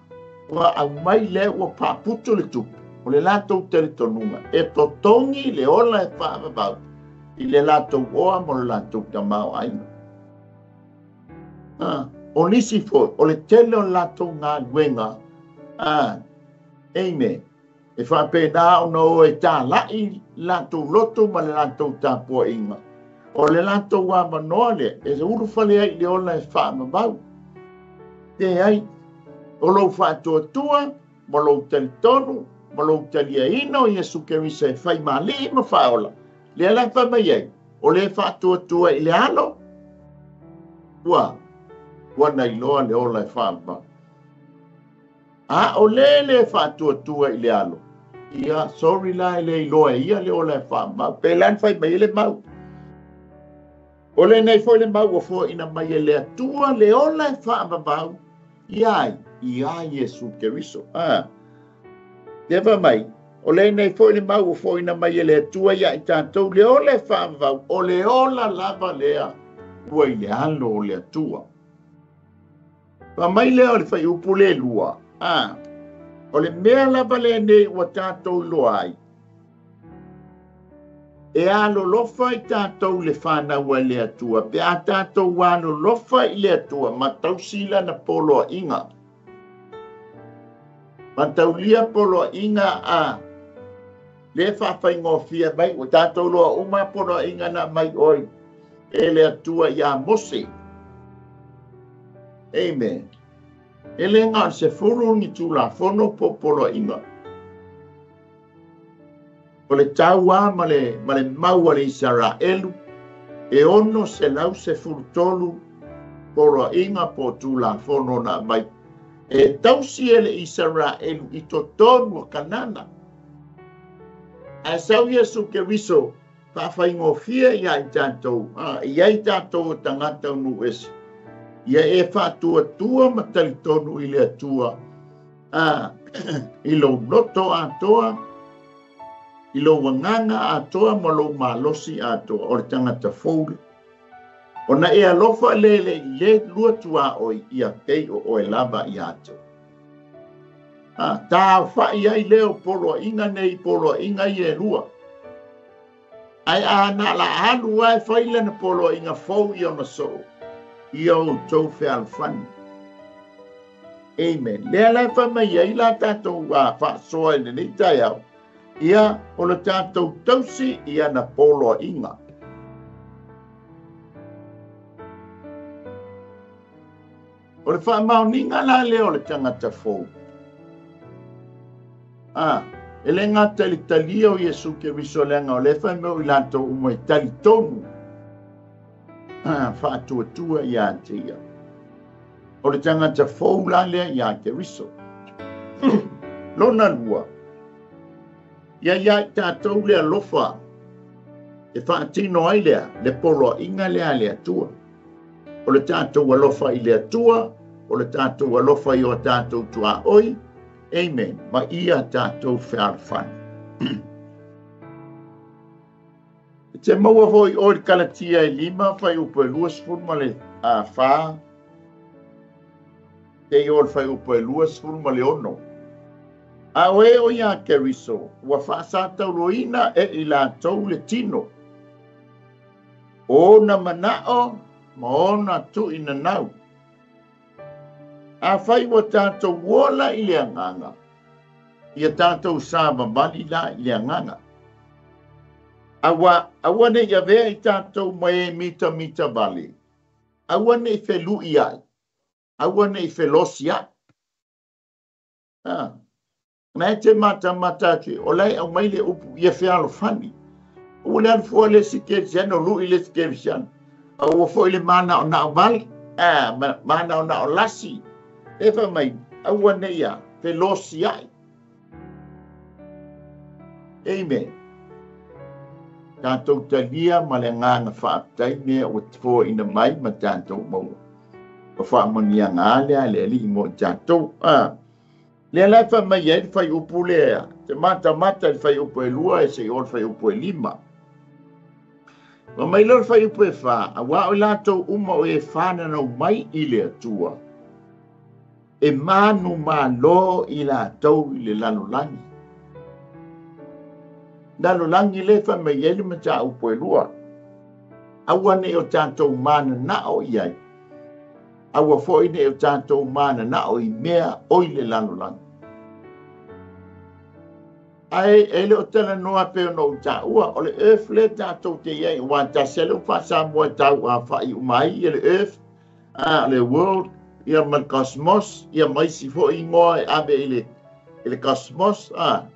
ua aumai lea ua paaputu le tupe. O le latou talitonuga, e totogi le ola e faavavau i le latou oa mo le latou tamaoaiga. O nisi foi, o le tele o le latou galuega, amen, e faapena ona o e tāla'i latou loto ma le latou tapuaiga. O le latou avanoa lea, e ulufale ai i le ola e faavavau. Te ai, o lou faatuatua, ma lou talitonu, ma lou taliaina o Iesu Keriso e faimali'i ma faaola. Lea la e fai mai ai, o le faatuatua i le alo, ua na iloa le ola e faavavau. A o le le faatuatua i le alo, ia, sorry la e le iloa e ia le ola e faavavau. Pe la na fai mai e le mau. O lenei foi le mau ua foaina mai e le Atua le ola e faavavau ia ai, ia Iesu Keriso. Lea fai mai, o lenei foi le mau ua foaina mai e le Atua ia i tatou le ola e faavavau, o le ola lava lea ua i le alo o le Atua. Fa mai lea o le faiupu le lua, o le mea lava lenei ua tatou iloa ai, e alolofa i tatou le fanau a le Atua, pe a tatou alolofa i le Atua, ma tausi lana poloaiga. Ma taulia poloaiga a le faafaigofie mai, ua tatou loa uma poloaiga na mai oi e le Atua ia Mose. Amen. E le ngā o se fulu ni tulafono po poloaiga. O le taua ma le mau a le Isaraelu, e 613 poloaiga po tulafono na mai. E tausi e le Isaraelu i totonu o Kanana. Ae sau Iesu Keriso faafaigofie ia i tatou, ia i tatou o tagata o nuu ese. Ia e faatuatua ma talitonu i le Atua, i lou loto atoa, i lou agaga atoa ma lou malosi atoa, o le tagata fou le. Ona e alofa le le i le lua tuaoi ia pei o oe lava ia te. Tāwhai ai leo poloaiga nei poloaiga i e lua. Ai a na la alu ai whaila na poloaiga fou i ona soo. Ia o tau fealofani. Amen. Lea la wha mai ai la tātou whaasoa i lenei taeao. Ia o le tātou tausi ia na poloaiga. O le whaamaoninga la lea o le tangata fou. E le ngata i le talia o Iesu Keriso leaga o le whai mea o i latou uma i talitonu. Faatuatua ia te ia. O le tangata fou la lea ia Keriso. Lona lua. Ia ia i tātou le alofa e whaatino ai lea, le poloaiga lea le Atua. O le tātou alofa i le Atua, o le tātou alofa i o tātou tuaoi. Amen. Ma ia tātou fealofani. E te maua foi o le Kalatia e 5, whai upo e 24 ma le 4, te i o le whai upo e 26. A oe o ia Keriso, ua faasatauloina e i latou le tino. O ona manao ma ona tuinanau. A whai ua tātou ola i le agaga, ia tātou savavali la i le agaga. Aua, aua nei avea i tātou mai e mita mita vale. Aua nei felui ai. Aua nei felosi ai. Na e te mata mata atu, o lai au mai le upu ia fealofani. Ua le alufua le si kerisiano, lui le si kerisiano. Ua foi le mana o na o vale, mana o na o lasi. E fa mai, aua nei ia, felosi ai. Amen. Tātou talia ma le ngānga whaaptai mea o te fō ina mai ma tātou maua. O whaamania ngā lea le ali mo tātou. Lea lai wha mai ai whai upu lea. Te mata mata i whai upu e 2 e se i o whai upu e 5. Ma mai leo le fuaiupu e 4, auā o i latou uma o e fananau mai i le Atua, e manumalo i latou i le lalolagi. Lalolagi le fai mai ai le mataupu e 2. Aua neʻi o tatou mananao i ai, aua foi neʻi o tatou mananao i mea o i le lalolagi. Ae e le o talanoa pe ona ou taua, o le earth le tatou te i ai, ua tasi le faasamoa e tau afa'i uma ai ia le earth, le world, ia ma le cosmos, ia ma isi foi igoa e ave i le cosmos. A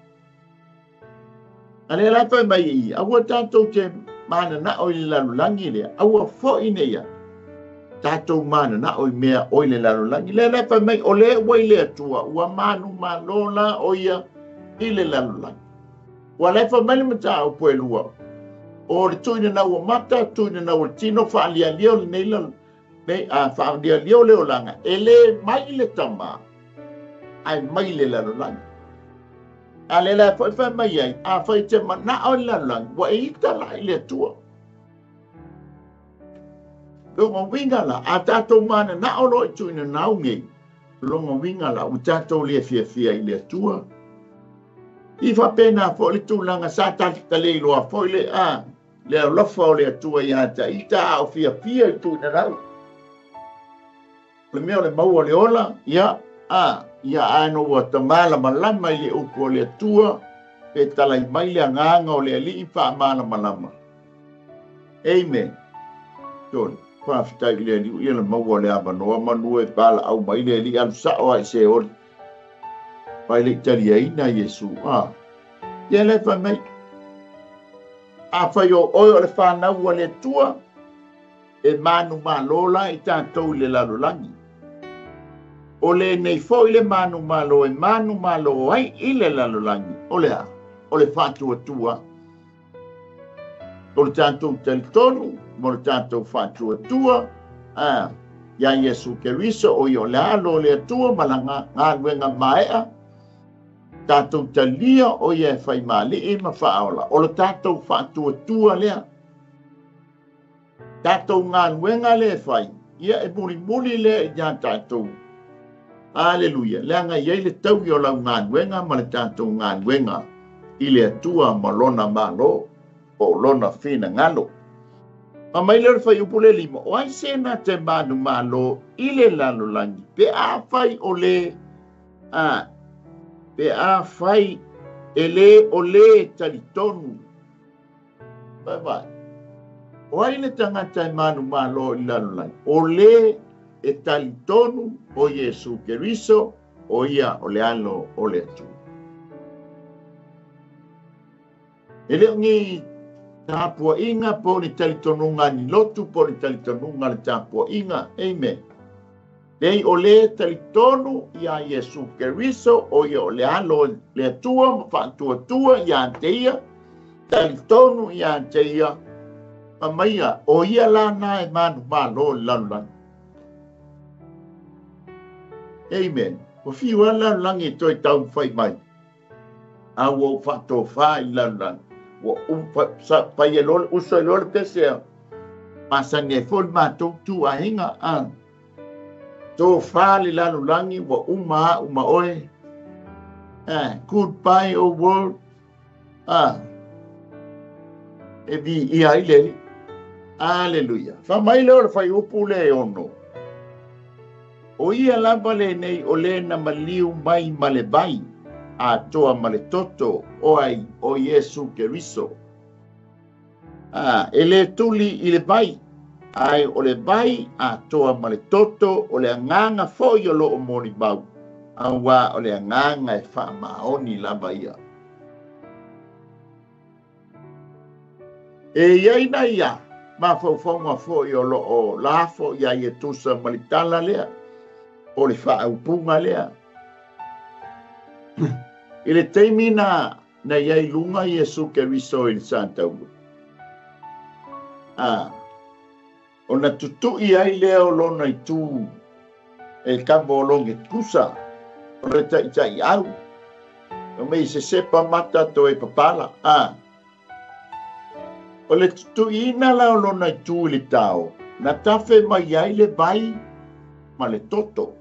lea la fai mai i, aua tatou te mananao i le lalolagi lea, aua foi nei ia tatou mananao i mea o i le lalolagi. Lea la fai mai, o le ua i le Atua, ua manumalo la o ia i le lalolagi. Ua le fai mai le mataupu e 2, o le tuina na ua mata, tuina na ua tino, faalialia o lenei nei, faalialia o le olaga, e le mai le tamā, ae mai le lalolagi. A le la foi fai mai ai, a fai te manao i le lalolagi, ua e ita la i le Atua. Longa winga la, a tātou mananao lo i tuina nau nei, longa winga la, ua tātou le fiafia i le Atua. I faapena foi le tulaga sa talitale iloa foi le le alofa o le Atua ia te ita a o fiafia i tuina nau. O le mea o le maua le ola, ia, ia ae no ua tamalamalama i le upu o le Atua, pe talai mai le agaga o le Alii faamalamalama. Amen. Tole, faafetai i le Alii, ia le maua o le avanoa manu e palaau mai le Alii alu sao ai se oli. Pai le italiaina Iesu. Ia le fai mai. A fai o oe o le whanau a le Atua, e manumalo la i tatou i le lalolagi. O le nei foi le manumalo e manumalo ai i le lalolagi. O le a? O le faatuatua. O le tatou talitonu, mo le tatou faatuatua, ia Iesu Keriso, o ia o le alo o le Atua ma la galuega maea, tatou talia o ia e faimali'i ma faaola. O le tatou faatuatua lea. Tatou galuega le fai, ia e mulimuli lea ia tatou. Aleluia. Leaga i ai le taui o lau galuega ma le tatou galuega i le Atua ma lona malo, o lona finagalo. Ma mai leo le fuaiupu le 5, o ai se na te manumalo i le lalolagi, pe a fai o le, pe a fai e le o le talitonu. Vai vai. O ai le tagata e manumalo i le lalolagi, o le e talitonu o Iesu Keriso, o ia o le alo o le Atua. E leo ni tapuaʻiga po o le talitonuga ni lotu po o le talitonuga le tapuaʻiga. Amen. Lei o le talitonu ia Iesu Keriso, o ia o le alo le Atua ma faatuatua ia te ia, talitonu ia te ia, ma maia, o ia lana e manumalo i le lalolagi. Amen. Ua fiu lava le lalolagi e toe taumafai mai. A ua ou faatofā i le lalolagi. Ua fai e loa le uso e loa le pese a. Masani ai foi le matou tuaiga. Tofā le lalolagi ua uma a'u ma oe. Goodbye, O world. E viia ai le Alii. Aleluia. Fai mai lea o le fuaiupu le 6. O ia lava lenei o le na maliu mai ma le vai, atoa ma le toto, o ai o Iesu Keriso. E le tuli i le vai, ae o le vai atoa ma le toto, o le agaga foi o loo molimau, auā o le agaga e faamaoni lava ia. E iai na ia, mafaufauga foi o loo lafo ia e tusa ma le tala lea, o le faaupuga lea. I le taimi na iai luga Iesu Keriso i le sataulu. Ona tutu'i ai lea o lona itu e kamo o loge tusa, o le taʻitaʻi au. O mei se sepa mata to e papala. O le tutuiina la o lona itu i le tao, na tafe mai ai le vai ma le toto.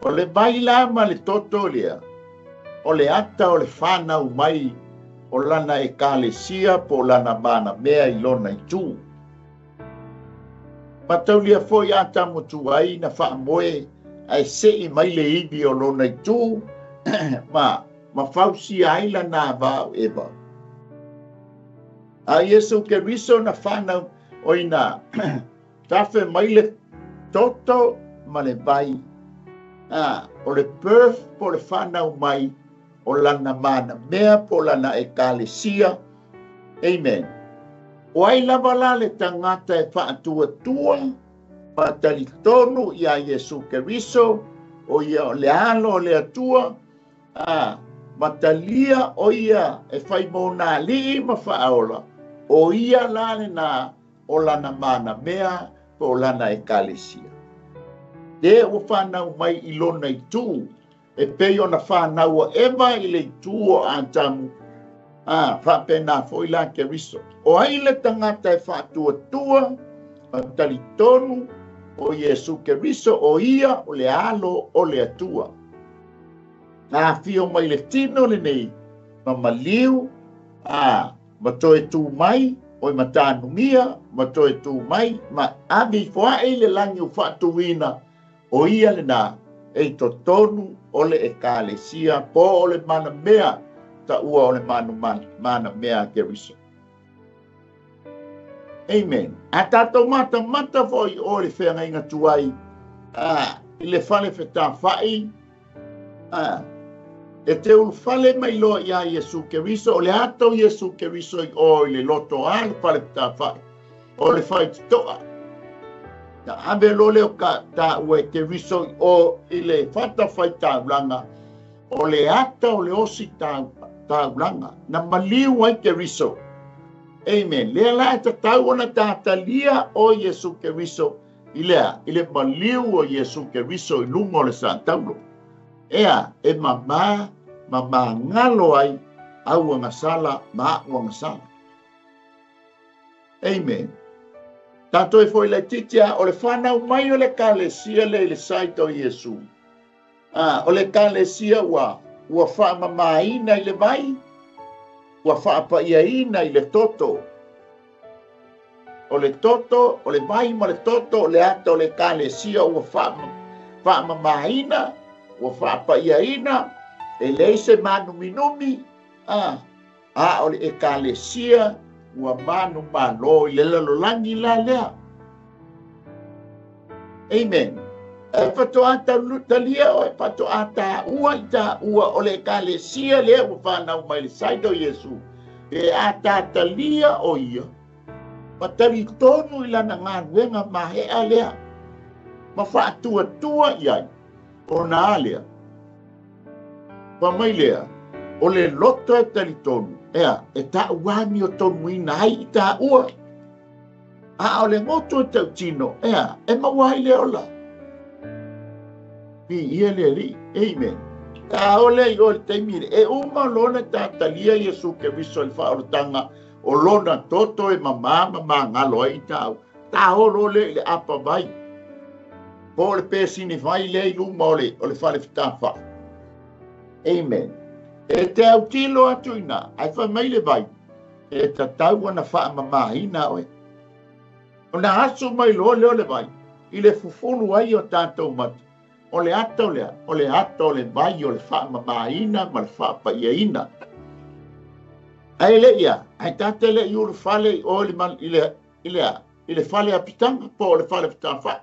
O le vai la ma le toto lea, o le ata o le whanau mai o lana ekalesia po lana mana mea i lona itu. Mataulia foi Atamu tuai na whaamoe ai sei mai le ivi o lona itu ma mafausia ai lana vao Eva. A Iesu Keriso na whanau o ina tafe mai le toto ma le vai. O le birth po le whanau mai o lana mana mea po lana ekalesia. Amen. O ai lava la le tangata e whaatuatua ma talitonu ia Iesu Keriso o ia o le alo o le atua matalia o ia e whai mōna alii ma whaola o ia la le na o lana mana mea po o lana ekalesia. Te ua whanau mai i lona i tū e pei ona whanau o Eva i le itu o Atamu whapena foi la Keriso. O ai le tangata e whaatuatua ma talitonu o Iesu Keriso o ia o le alo o le atua. Ngā whio mai le tino le nei ma maliu ma toe tū mai o i matanumia ma toe tū mai ma avi foae le langi o whaatuina o ia le nā e totonu o le ekalesia po o le mana mea ta ua o le manu mana mea Keriso. Amen. A tātou mata mata foi o le whengainga tuai i le whale whetawhai e te ulufale mai loa ia Iesu Keriso o le ato Iesu Keriso i o i le loto a le whale whetawhai o le whaititoa. Na ave lo leo ka tā ua e Keriso i o i le whata whaitaulanga o le ata o le osi taulanga na maliu ai Keriso. Amen. Lea la e tatau ona tātalia o Iesu Keriso i lea, i le maliu o Iesu Keriso i lunga o le sātaulo. Ea, e mamā, mamā ngalo ai, au angasala, ma au angasala. Amen. Tātou e foi le titia, o le whanau mai o le kalesia le i le saito Iesu. O le kalesia ua whaamamaina i le vai, ua whaapaiaina i le toto. O le toto, o le vai ma le toto, o le ata o le kalesia ua whaamamaina, ua whaapaiaina, e leise manuminumi, o le ekalesia ua manu malo i le lalolangi la lea. Amen. E whatoa talia o e whatoa tā ua i tā ua o le ekalesia lea ua whanau mai le saito Iesu. E a tā talia o ia, ma tali tonu i lana ngā ruenga mahea lea, ma whaatuatua iai, o nā lea. Pa mai lea, o le loto e tali tonu, ea, e tā uami o tonu ina ai i tā ua. A o le ngoto e tautino, ea, e mauai le ola. Ni ia le li, amen. Tā ole i o le teimire, e uma lona tā talia Iesu Keriso i whaorotanga, o lona toto e mamā mamā ngalo ai i tāu. Tā olo le i le apa vai. Po le pēsini vai le i luma o le whale whitawha. Amen. E te autilo atu ina, ai whai mai le vai, e tatau ana whaamamahina oe. O nā aso mai loa leo le vai, i le fufulu ai o tātou mata. O le ata o lea, o le ata o le vai o le whaamamahina ma le whaapaiaina. Ai le ia, ai tāte le i uru whale i o le man, i le whale apitanga, po o le whale pitawha.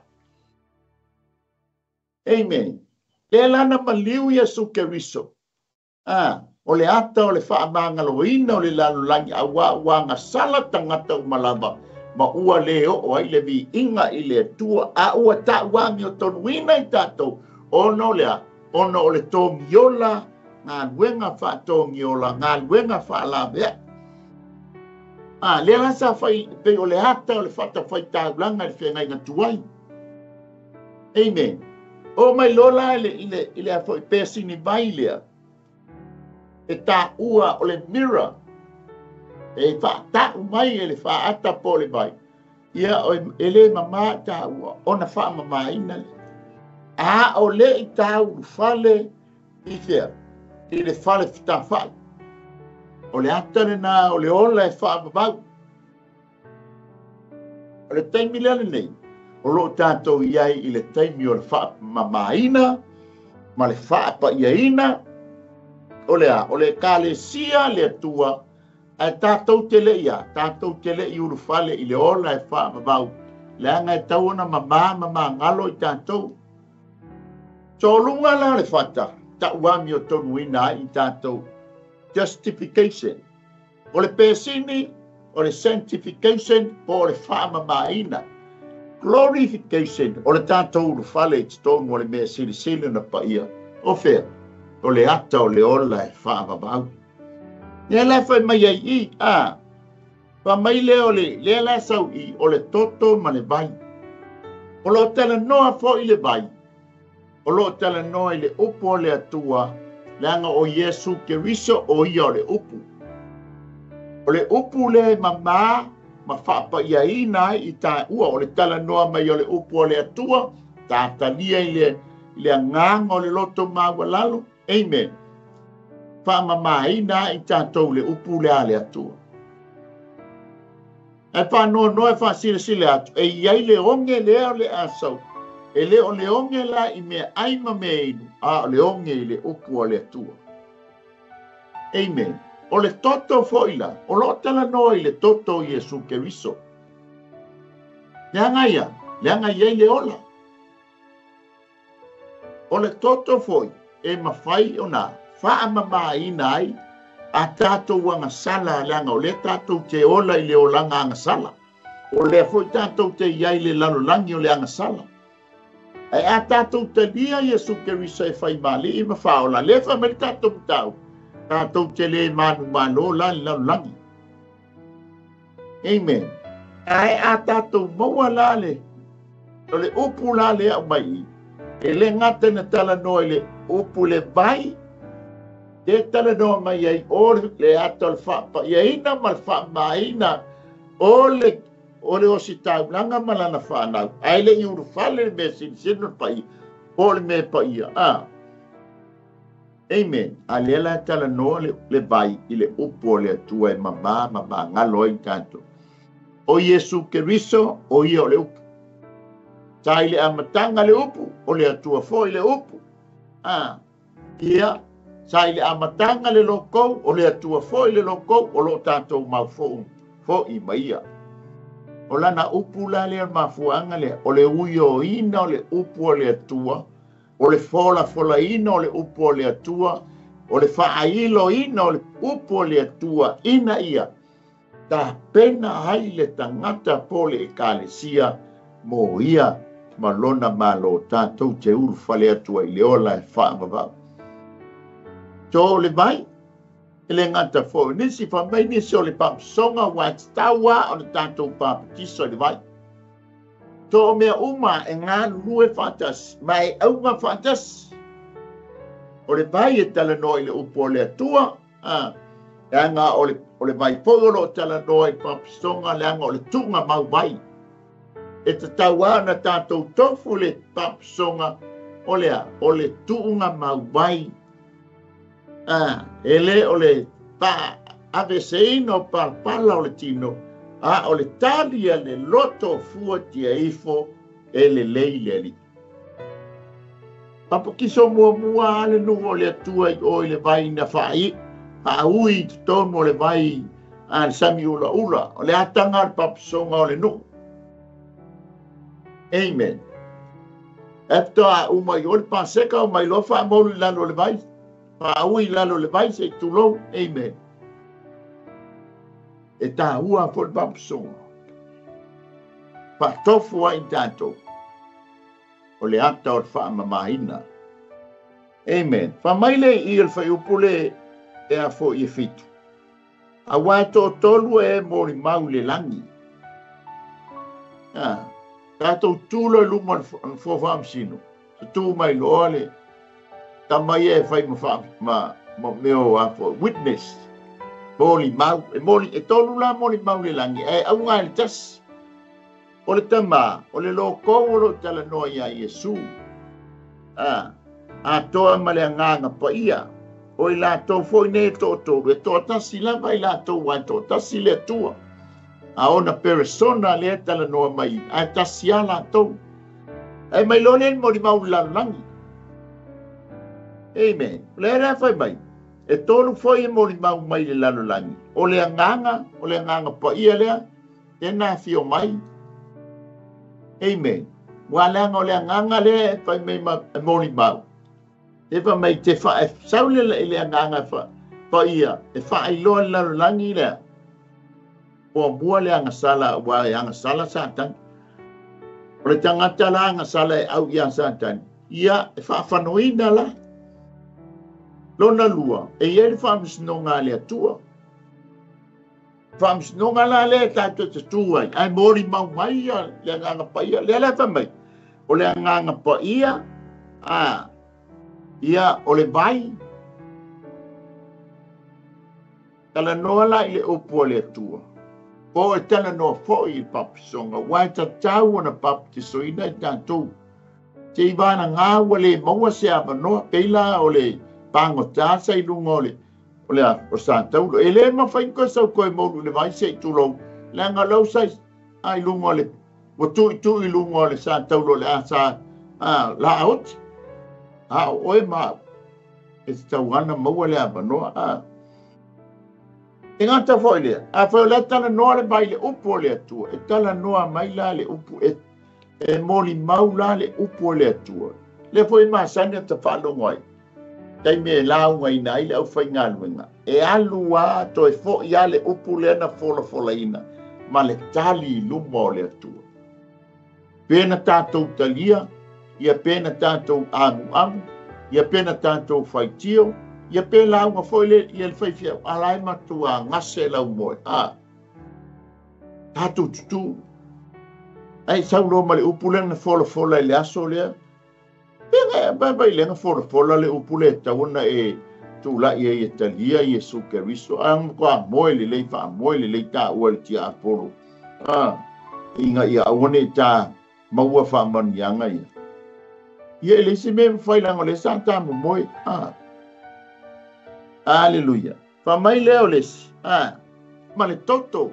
Amen. Le lana maliu Iesu Keriso. O le ata o le whaamangaloina o le lalolangi a wā wā sala tangata umalava. Ma ua le o ai le vi inga i le atua a ua tā wāmi o tonuina i tātou. Ono lea, ono o le tōngiola, ngā luenga whaatōngiola, ngā luenga whaalawea. Lea la sa whai, pe o le ata o le whata whai tāulanga i le whengainga tuai. Amen. O mai lola i le a foi pēsini vai lea. E taua o le mirror e faatau mai e le faata po o le vai. Ia e le mamā taua ona faamamaina le. A o le i taulufale i fea? I le fale fetafai. O le ata lena o le ola e faavavau. O le taimi lea lenei, o loo tatou i ai i le taimi o le faamamaina ma le faapaiaina. O le a? O le Ekalesia le Atua, ae tatou te le i a, tatou te le i ulufale i le ola e faavavau, leaga e tau ona mamā ma magalo i tatou. Soluga la le fata, tauamiotonuina ai i tatou. Justification. O le pesini, o le sanctification, po o le faamamaina. Glorification, o le tatou ulufale i totonu o le mea silisili na paia. O fea? O le ata o le ola e faavavau. Lea la fai mai ai i, a, fa mai lea o le, lea la sau i, o le toto ma le vai. O lo talanoa foi le vai, o lo talanoa i le upu o le Atua, leaga o Iesu Keriso o ia o le upu. O le upu le mamā ma faapaiaina ai i taua, o le talanoa mai o le upu o le Atua, tatalia i le agaga o le loto maualalo. Amen. Faamamaina ai i tatou le upu le a le Atua. E faanoanoa e faasilasila atu, e iai le oge lea o le asau. E le o le oge la i mea ai ma mea inu, a o le oge i le upu o le Atua. Amen. O le toto foi la, o loo talanoa i le toto o Iesu Keriso. Leaga ia, leaga iai le ola. O le toto foi e mafai ona faamamaina ai a tatou agasala, leaga o lea tatou te ola i le olaga agasala. O lea foi tatou te iai le lalolagi o le agasala. Ae a tatou talia Iesu Keriso e fai malii ma faaola, lea fai mai le tatou mataupu, tatou te le manumalo la le lalolagi. Amen. Ae a tatou maua la le, o le upu la le au mai i, e le gata na talanoa i le upu le vai, te talanoa mai ai o le ata o le faapaiaina ma le faamamaina o le o le ositaulaga ma lana whanau. Ae le i ulufale le mea silisili na paia, po o le mea paia. Ah. Amen. A lea la talanoa le vai i le upu o le Atua e mamā ma magalo ai tatou. O Iesu Keriso, o ia o le upu. Sa i le amataga le upu, o le Atua foi le upu. Ah. Ia, sa i le amataga le lokou, o le Atua foi le lokou, o loo tatou maufou foi ma ia. O lana upu la lea mafuaanga lea, o le uioina o le upu o le Atua, o le folafolaina o le upu o le Atua, o le faailoina o le upu o le Atua, ina ia tapena ai le tagata po le Ekalesia mo ia ma lona malo tatou te ulufale atu ai le ola e faavavau. So le vai, e le gata foi nisi fa mai nisi o le papasoga ua tatau a o le tatou papatiso i le vai. So o mea uma e galulue faatasi ma e auga faatasi. O le vai e talanoa i le upu o le Atua, a, leaga o le vai foi o loo talanoa i papasoga, leaga o le tuuga mau vai. E tatau a na tatou tofu le papasoga o le a, o le tuuga mau vai. Ah, e le o le pa aveseina o palapala o le tino, a o le tali a le loto fua tia ifo e lelei le alii. Papakiso muamua a le nuu o le Atua i o i le vai na faaui i totonu o le vai a le sami ulaula, o le ataga o le papasoga o le nuu. Amen. E toa uma i o le paseka o mai loa faamaulu i lalo o le vai. Faaui i lalo le vai se i tulou. Amen. E tāua foi le papasoga. Faatofu ai tatou. O le ata o le faamamaina. Amen. Fa mai le i o le whaiupu le e a fo i e fitu. A wā tō tolu e mōri mau le langi. Ah, tātou tūlo i luma o le fō whaamsino. Sa tū mai loa le tamai e whai ma mo mea o a foi witness. Molimau, e moli, e tolu la molimau le lagi, ae auga i le tasi. O le Tamā, o le lokou o lo o talanoa iā Iesu. A, atoa ma le Agaga Paia, o i latou foi nei e toatolu, e toatasi lava i latou aua e toatasi le Atua. A ona peresona lea e talanoa mai, ae tasi lava latou. Ae mai loa lea i le molimau i le lalolagi. Amen. O lea la e fai mai, e tolu foi e molimau mai i le lalolagi, o le Agaga, o le Agaga Paia lea, Tena afio mai. Amen. Ua leaga o le agaga lea e fai mai ma e molimau. E fai mai te fa e sau le i le agaga fa paia e faailoa le lalolagi lea. Muamua le agasala ua e agasala Satani. O le tagata la agasala e au ia Satani. Ia e faafanoina la. Lona lua, e i ai le faamasinoga a le Atua. Faamasinoga la lea e tatou te tu ai, ae molimau mai ia le Agaga Paia. Lea la e fai mai, o le Agaga Paia, a, ia, o le vai. Talanoa la i le upu a le Atua, po e talanoa foi i le papisoga, aua e tatau ona papatisoina i tatou. Se i valagā ua le maua se avanoa, pei la o le pagota sa i luga o le O le a? O sa taulo. E le mafai ona toe sau toe moulu i le vai se i tulou, leaga o lea ua sa a i luga o le, ua tuitui i luga o le sa taulo o le a sa a laaoti. A o oe ma au, e tatau lava ona maua le avanoa a. E gata foi lea, afai o lea e talanoa le vai i le upu o le Atua, e talanoa mai la le upu, e E molimau la le upu a le Atua, lea foi e masani ona ta faalogo ai, taimi e laugaina ai le aufaigaluega, e alu a toe foi a le upu lea na folafolaina ma le tali i luma o le Atua. Pe na tatou talia, ia pe na tatou amuamu, ia pe na tatou faitio, ia pe lauga foi le, ia le faifeau, a la e matua gase lau moe, a. Tatou tutū. Ae sau loa ma le upu lea na folafola i le aso lea. Pega, vai lea na folafola le upu lea e tatau ona e tulai ai e talia Iesu Keriso. A matua moe lelei, faamoe lelei taua i le tiapolo. A, ina ia aua ne i ta maua faamanuiaga ia. Ia e leai se mea e mafai leaga o lea sa ta momoe. A. Aleluia. Fai mai lea o le isi, a, ma le toto.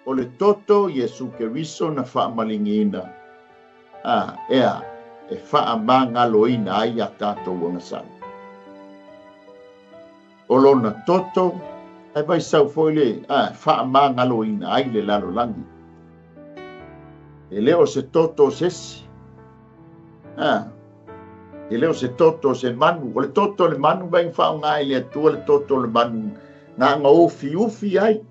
O le toto Iesu Keriso na faamaligiina, a, ea, e faamagaloina ai a tatou agasala. O lona toto, ae vaisau foi le, a, faamagaloina ai le lalolagi. E le o se toto o se isi. A, e le o se toto o se manu. O le toto o le manu vai na faaaoga ai le Atua le toto o le manu na aga ufiufi ai,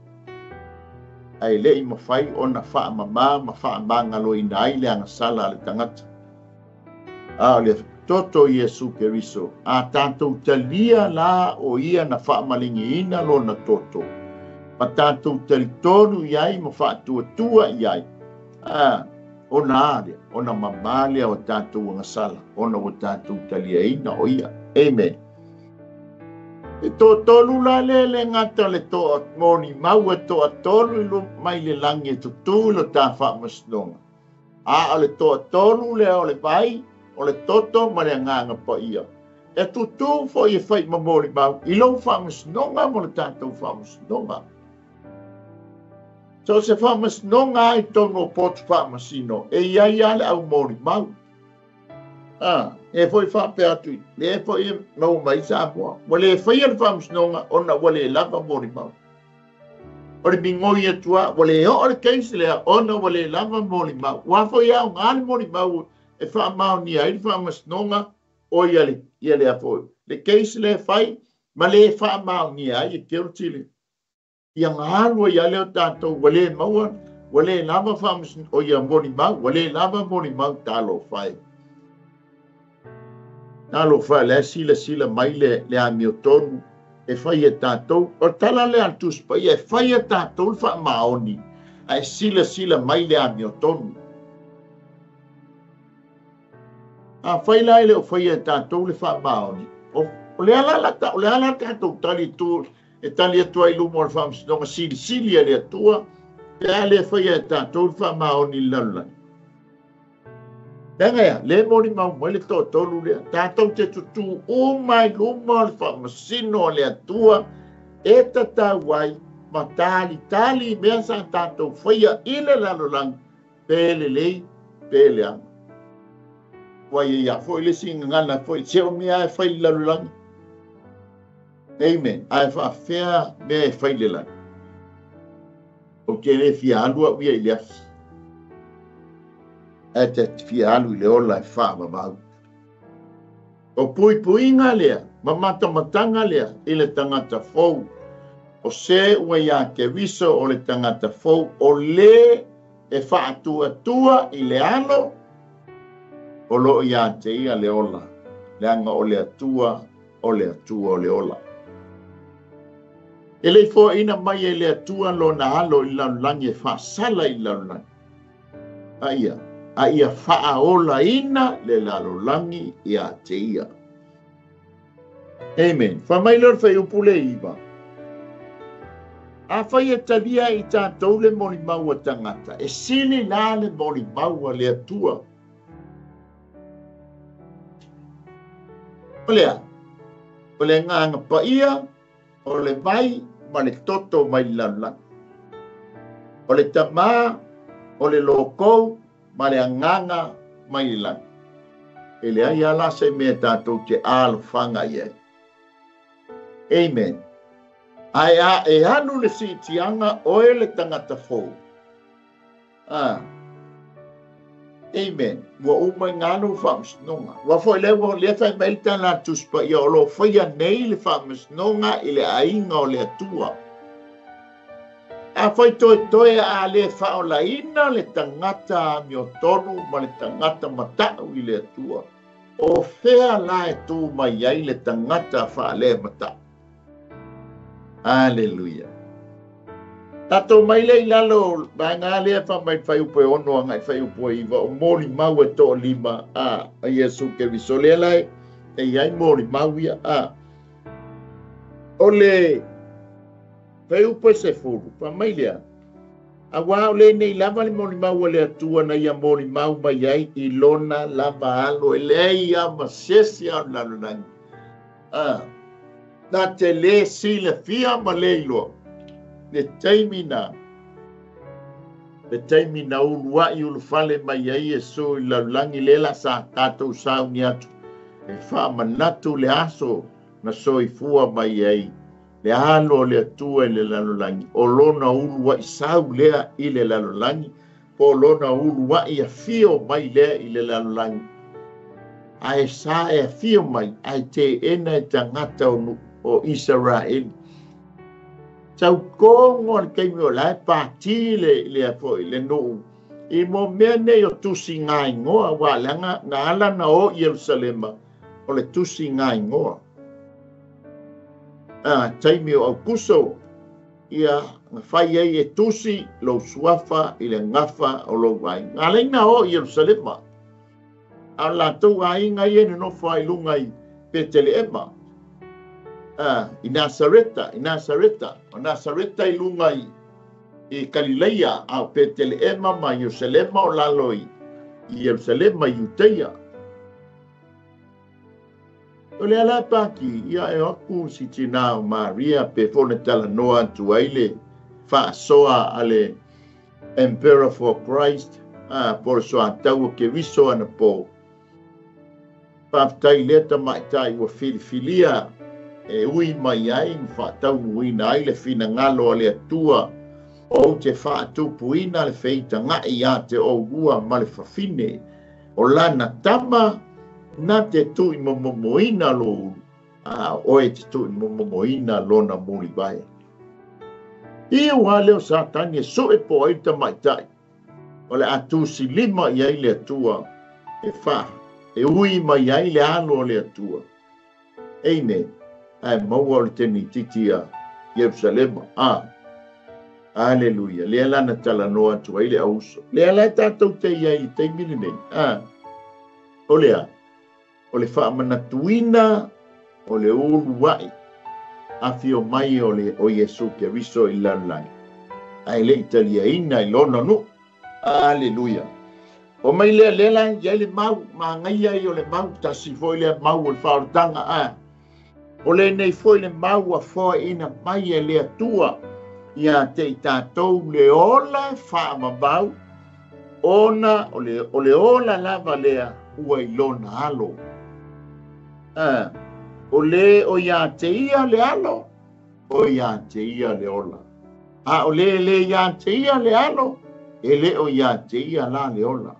ae le i mafai ona faamama ma faamagaloina ai le agasala a le tagata. A o le toto o Iesu Keriso, a tatou talia la o ia na faamaligiina lona toto, ma tatou talitonu i ai ma faatuatua i ai, a, ona a lea, ona mamā lea o tatou agasala, ona ua tatou taliaina o ia. Amen. E toatolu la lea le gata le toa molimau e toatolu i luma mai le lagi e tutū i lo ta faamasinoga. A o le toatolu lea o le vai, o le toto ma le Agaga Paia, e tutū foi e fai ma molimau i lou faamasinoga mo le tatou faamasinoga. So o se faamasinoga lava i totonu o potu faamasino, e i ai lava le au molimau. A, e foi faapea atu, lea foi e maua mai Samoa, ua le faia le faamasinoga ona ua le lava molimau. O le migoi atu lava, ua le oo le case lea ona ua le lava molimau. Ua foi aoga le molimau e faamaonia ai le faamasinoga o ia le, ia lea foi. Le case lea e fai ma le faamaonia ai e guilty le Ia galu ai lea o tatou ua le maua, ua le lava faamasino, o ia molimau, ua le lava molimau talofa e. Talofa e, la e silasila mai le, le amiotonu e fai e tatou. O le tala lea a le Tusi Paia, e fai e tatou le faamaoni, ae silasila mai le amiotonu. Afai la e le o faia e tatou le faamaoni, o le ala la o le ala tatou tali tu e tali atu ai i luma o le faamasinoga silisili a le Atua, pe a le faia e tatou le faamaoni i le lalolagi. Leaga ia, le molimau mai le toatolu lea, tatou te tutū uma i luma o le faamasino a le Atua e tatau ai ma talitali i mea sa tatou faia i le lalolagi, pe lelei, pe leaga. Ua ia ia foi le isi gagana foi, se o mea e fai i le lalolagi. Amen. Ae faafefea mea e fai i le lagi. Ou te le fia alu au ia i le afi. Ae te fia alu i le ola e faavavau. O puipuiga lea, ma matamataga lea i le tagata fou. O se ua ia Keriso o le tagata fou, o le e faatuatua i le alo, o loo ia te ia le ola, leaga o le Atua, o le Atua o le ola. E le i foaina mai e le Atua lona alo i le lalolagi e faasala i le lalolagi, a ia faaolaina le lalolagi ia te ia. Amen. Fai mai lea o le fuaiupu le 9. Afai e talia i tatou le molimau a tagata, e sili la le molimau a le Atua. O lea, o le agaga paia, o le vai ma le toto mai le lalolagi. O le tamā, o le lokou ma le agaga mai le lagi. E leai lava la se mea tatou te alofaga i ai. Amen. Ae a e alu le siitiaga oe le tagata fou. Amen. Ua uma i ngā lou faamasinoga. Ua foi lea ua lea fai mai le tala a Tusi Paia o lo o faia nei le faamasinoga i le aiga o le Atua. Afai toetoe a le faaolaina le tagata amiotonu ma le tagata matau i le Atua, o fea la e tū mai ai le tagata faalematau? Aleluia. Tatou mai lea i lalo, vaega lea fa mai fuaiupu e 6 agai fuaiupu e 9, o molimau e toalima a Iesu Keriso. Lea la e i ai molimau ia. O le fuaiupu e 10, fa mai lea, auā o lenei lava le molimau a le Atua na ia molimau mai ai i lona lava alo, e leai lava ma se isi a o le lalolagi. Na te le silafia ma le iloa le taimi na, le taimi na uluai ulufale mai ai Iesu i le lalolagi, lea la sa tatou sauni atu e faamanatu le aso na soifua mai ai le alo o le Atua i le lalolagi, o lona uluai sau lea i le lalolagi, po o lona uluai afio mai lea i le lalolagi. Ae sa e afio mai, ae teena e tagata o Isaraeli. Saukogo le taimi o la e pati le foi le nuu i mo mea nei o tusi ngā ingoa, wa leaga na ala na o Ierusalema o le tusi ngā ingoa. Taimi o Aukuso, ia na fai ai e tusi lou suafa i le gafa o lou aiga. Alai na o Ierusalema. A o latou aiga ia e nonofo ai i luga i Peteleema. I Nasareta, i Nasareta. O Nasareta i luga i Kalileia, a o Peteleema ma Ierusalema o lalo i Ierusalema i Iuteia. O le ala paki, ia e aku si tina o Maria pe fone talanoa atu ai le faasoa a le Emperor for Christ, po le soatau o Keriso ana po. Faafetai lea tamaitai ua filifilia e ui mai ai ma faataunuuina ai le finagalo a le Atua ou te faatupuina le feitagai ia te oulua ma le fafine o lana tama na te tuuimomomoina lou ulu, a oe te tuuimomomoina lona mulivae. Iu lava lea o Satani e sue po ai le tamaitai, o le a tusilima i ai le Atua e fa, e ui mai ai le alo o le Atua. Amen. Ae maua o le tenititi a Ierusalema. Aleluia. Lea la na talanoa atu ai le auso. Lea la e tatou te i ai i le taimi lenei. O lea, O le faamanatuina o le uluai afio mai o le o Iesu Keriso i le lalolagi, ae le i taliaina i lona nuu. Aleluia. O mai lea lea la i ai le mau, magaia ia o le mau, tasi foi lea mau o le faaolataga a. O lenei foi le mau ua foaiina mai e le Atua ia te i tatou le ola e faavavau, ona o le ola lava lea ua i lona alo. O le o ia te ia le alo, o ia te ia le ola. A o le le ia te ia le alo, e le o ia te ia la le ola.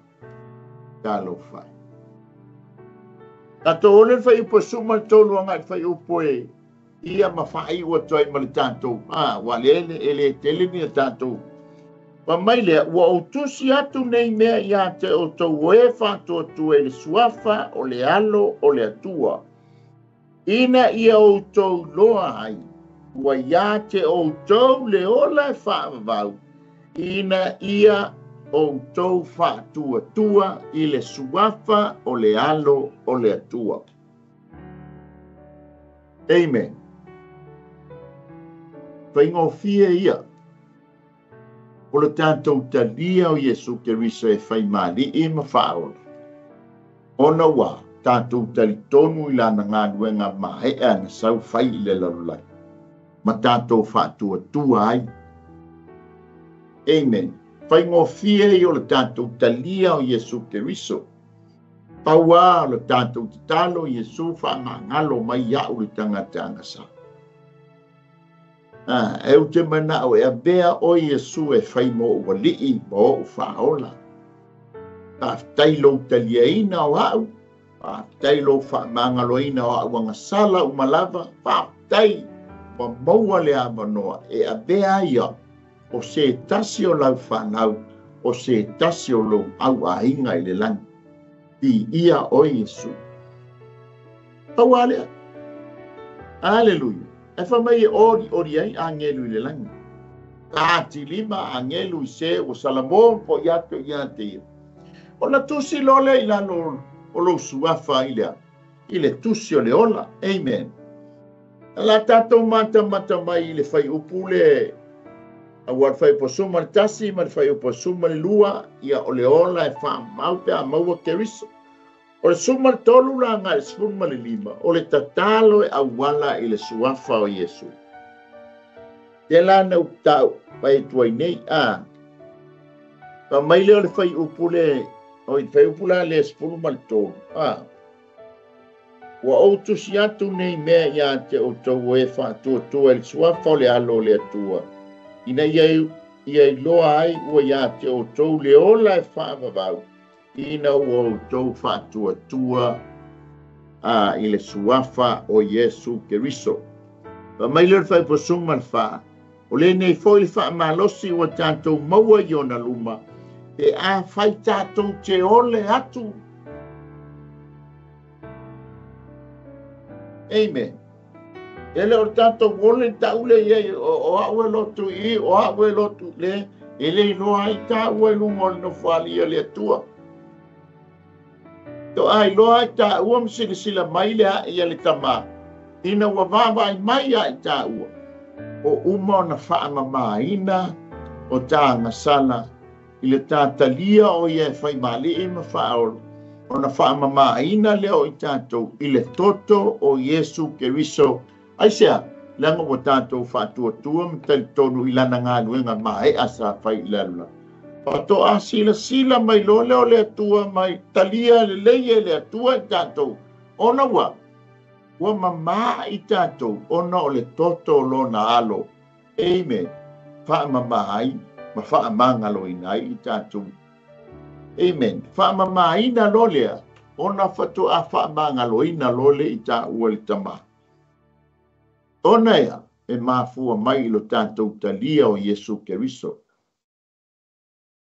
Talofa. Tatou ole le whaiupo e suma le tolu anga le whaiupo e ia ma whaiua toi ma le tatou. Wa le ele e tele ni a tatou. Pa mai lea, ua o tusi atu nei mea ia te o tau e whātua e le suafa o le alo o le atua. Ina ia o tau loa ai, ua ia te o tau le ola e whaavau, ina ia o tau whātua i le suafa o le alo o le atua. Amen. Whaingofie ia. O le tātou talia o Iesu Keriso e whai maali e ma whaola. Ona wā, tātou talitonu i lana ngāluenga mahea na sau whai i le lalolai. Ma tātou whātua tua ai. Amen. Whaingofie i o le tātou talia o Iesu Keriso. Paua o le tātou tatalo Iesu whaangangalo mai iau le tangata angasa. E ute manao e avea o Iesu e whai mo ualii ma o whaola. Whaatai lou taliaina o au, whaatai lou whaamangaloina o au angasala umalava, whaatai wa maua le avanoa e avea ia o se tasi o lau whanau, o se tasi o lou au ainga i le langi. I ia o Iesu. Paua lea. Aleluia. E wha mai e ori ori ai angelu i le langi. Tāti lima angelu i se o Salamon po ia te ia te ia. O la tusi lole i lalo o lo suafa i lea. I le tusi o le ola. Amen. La tātou mata mata mai i le whai upule a ua whai posuma le tasi ma le whai posuma le lua ia o le ola e wha mau pe a maua Keriso. O le suma le tolu la ngai le sefulu ma le lima, o le tatalo e auala i le suafa o Iesu. Te la na uptau, pai tuai nei, a. Pa mai leo le whai upule, o i whai upula le sefulu ma le tolu, a. Ua o tusi atu nei mea ia te o tau e whātua e le suafa o le alo o le atua. Ina ia iloa ai ua ia te o tau le ola e whaavavau. Ina ua o tau whātua i le suafa o Iesu Keriso. Pa mai leo le whai posuma le wha, o le nei foi le whaamalosi ua tātou maua i ona luma, e a whai tātou te ole atu. Amen. E le o tātou ole taule ia o au e lotu i, o au e lotu le, e le iloa ai tāua e lunga o le nofoali ia le atua. To ai loa ai tāua masilasila mai le a ia le tamā. Ina ua vāvai mai ai tāua. O uma ona whaamamaina o tāngasala i le tātalia o ia e whai maali e ma whaolo. Ona whaamamaina lea o i tātou i le toto o Iesu Keriso. Ai sea, langa o tātou whaatuatua ma talitonu i lana ngāluenga mae a sa whai i lalula. Pato a sila sila mai lole o le atua mai talia le leie le atua i tātou. Ona ua, ua mamā i tātou, ona o le toto o lona alo. Amen. Whaamama ai, ma whaamangalo ina ai i tātou. Amen. Whaamama ina lolea, ona whatu a whaamangalo ina lole i tā ua le tama. Ona ea, e mafua mai i lo tātou talia o Iesu Keriso.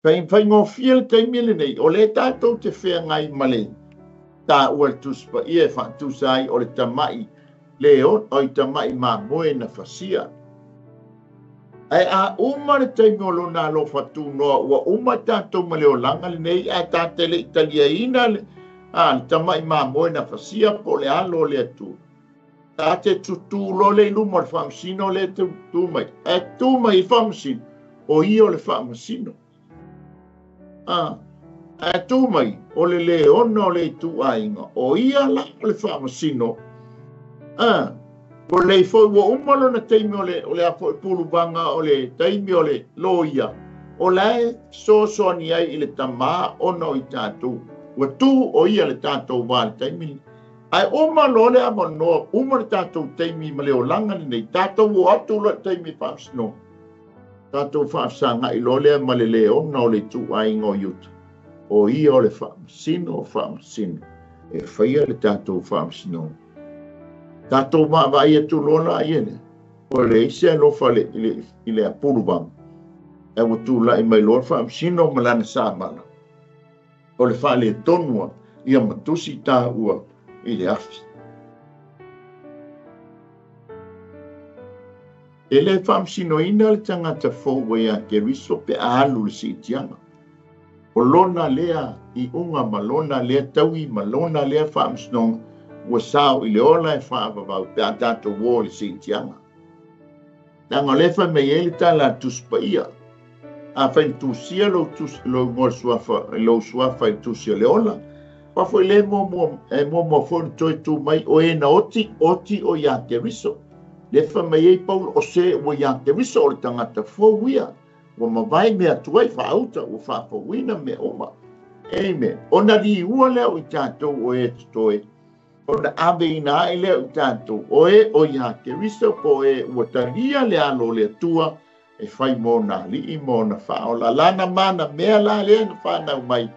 Whai ngō le taimi le nei, o le tātou te whea ngai male, tā ua le tuspa ia e whaatusa ai o le tamai le o i tamai mā moe na whasia. Ai a uma le taimi o lona alo whatu noa, ua uma tātou ma le olanga le nei, a tātele italia ina le, A le tama'i mamoe na fasia po o le alo o le Atua. Ta te tutū loa le i luma o le faamasino lea e tu mai. Ae tu mai i le faamasino, o ia o le faamasino. A, ae tu mai o le leona o le ituaiga, o ia la o le faamasino. A, o lei foi ua uma lona taimi o le a foi puluvaga o le taimi o le loia, o la e fesoasoani ai i le tamā ona o i tatou. Ua tu o ia le tatou va i le taimi lenei. Ae uma loa le avanoa, uma le tatou taimi ma le olaga lenei, tatou o atu loa i le taimi e faamasinoga. Tatou faafesagai loa lea ma le leona o le ituaiga o Iuta. O ia o le faamasino o faamasino e faia le tatou faamasinoga. Tatou vaavaai atu loa la ia lea, ua leai se alofa i le apuluvaga, ae ua tulai mai loa le faamasino ma lana samala. O le faaletonu ia matusi taua i le afi. E le faamasinoina le tagata fou ua ia Keriso pe a alu i le siitiaga. O lona lea iuga ma lona lea taui ma lona lea faamasinoga ua sao i le ola e faavavau pe a tatou o i le siitiaga. Leaga o lea e fai mai ai le tala a le Tusi Paia, Afai na tusia lou tusi, lou igoa suafa, lou suafa i le tusi o le ola, aua foi lea e muamua, e muamua foi ona toe tu mai o e na oti, oti o ia Keriso. Lea e fai mai ai Paulo, o se ua ia Keriso o le tagata fou ia, ua mavae mea tuai faauta, ua faafouina mea uma. Amen. Ona liua lea o i tatou o e totoe, ona aveina ae lea o i tatou o e o ia Keriso, po o e ua talia le alo o le Atua, e fai mo ona alii ma ona faaola. Lana mana mea la lea na fanau mai,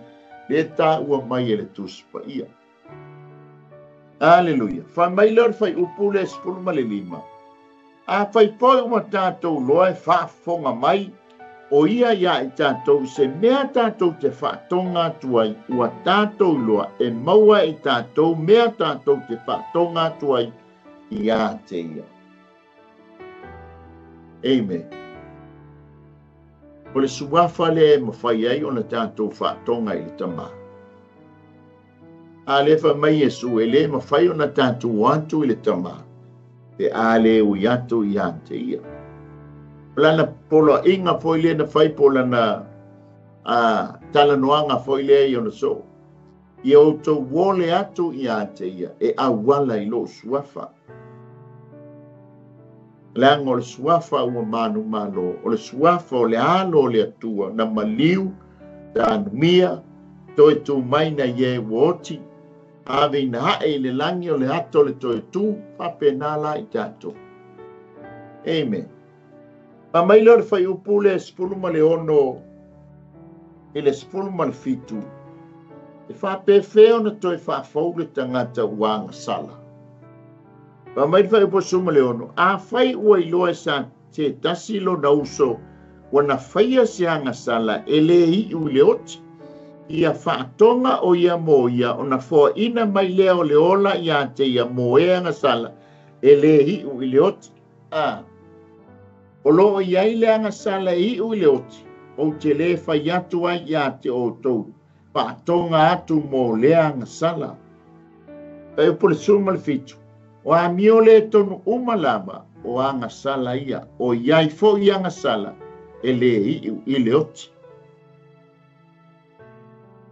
lea taua mai e le Tusi Paia. Aleluia. Fai mai lea o le fuaiupu lea 15. Afai foi ua tatou loa e faafofoga mai o ia iā i tatou i se mea tatou te faatoga atu ai, ua tatou iloa e maua e i tatou mea tatou te faatoga atu ai iā te ia. Amen. O le suafa lea e mafai ai ona tatou faatoga i le Tama. A lea fai mai Iesu, e le mafai ona tatou o atu i le Tama, pe a le ui atu ia te ia. O lana poloaiga foi lea na fai po o lana talanoaga foi lea i ona soo, ia outou ole atu ia te ia e auala i lou suafa. Leaga o le suafa ua manumalo, o le suafa o le alo o le Atua na maliu, tanumia, toe tu mai na ie ua oti, aveina ae i le lagi o le ato o le toe tu, faapena la i tatou. Amen. Fai mai lea o le fuaiupu lea 16 i le 17, e faapefea ona toe faafou le tagata ua agasala. Fai mai le fuaiupu 16, afai ua iloa e sa se tasi lona uso ua na faia se agasala e le iu i le oti, ia faatoga o ia mo ia ona foaina mai lea o le ola ia te ia mo e agasala e le iu i le oti. A o lo o i ai le agasala e iu i le oti, ou te le fai atu ai ia te outou, faatoga atu mo lea agasala. Fuaiupu le 17, o amio le tonu uma lava o agasala ia, o i ai foi agasala e le iu i le oti.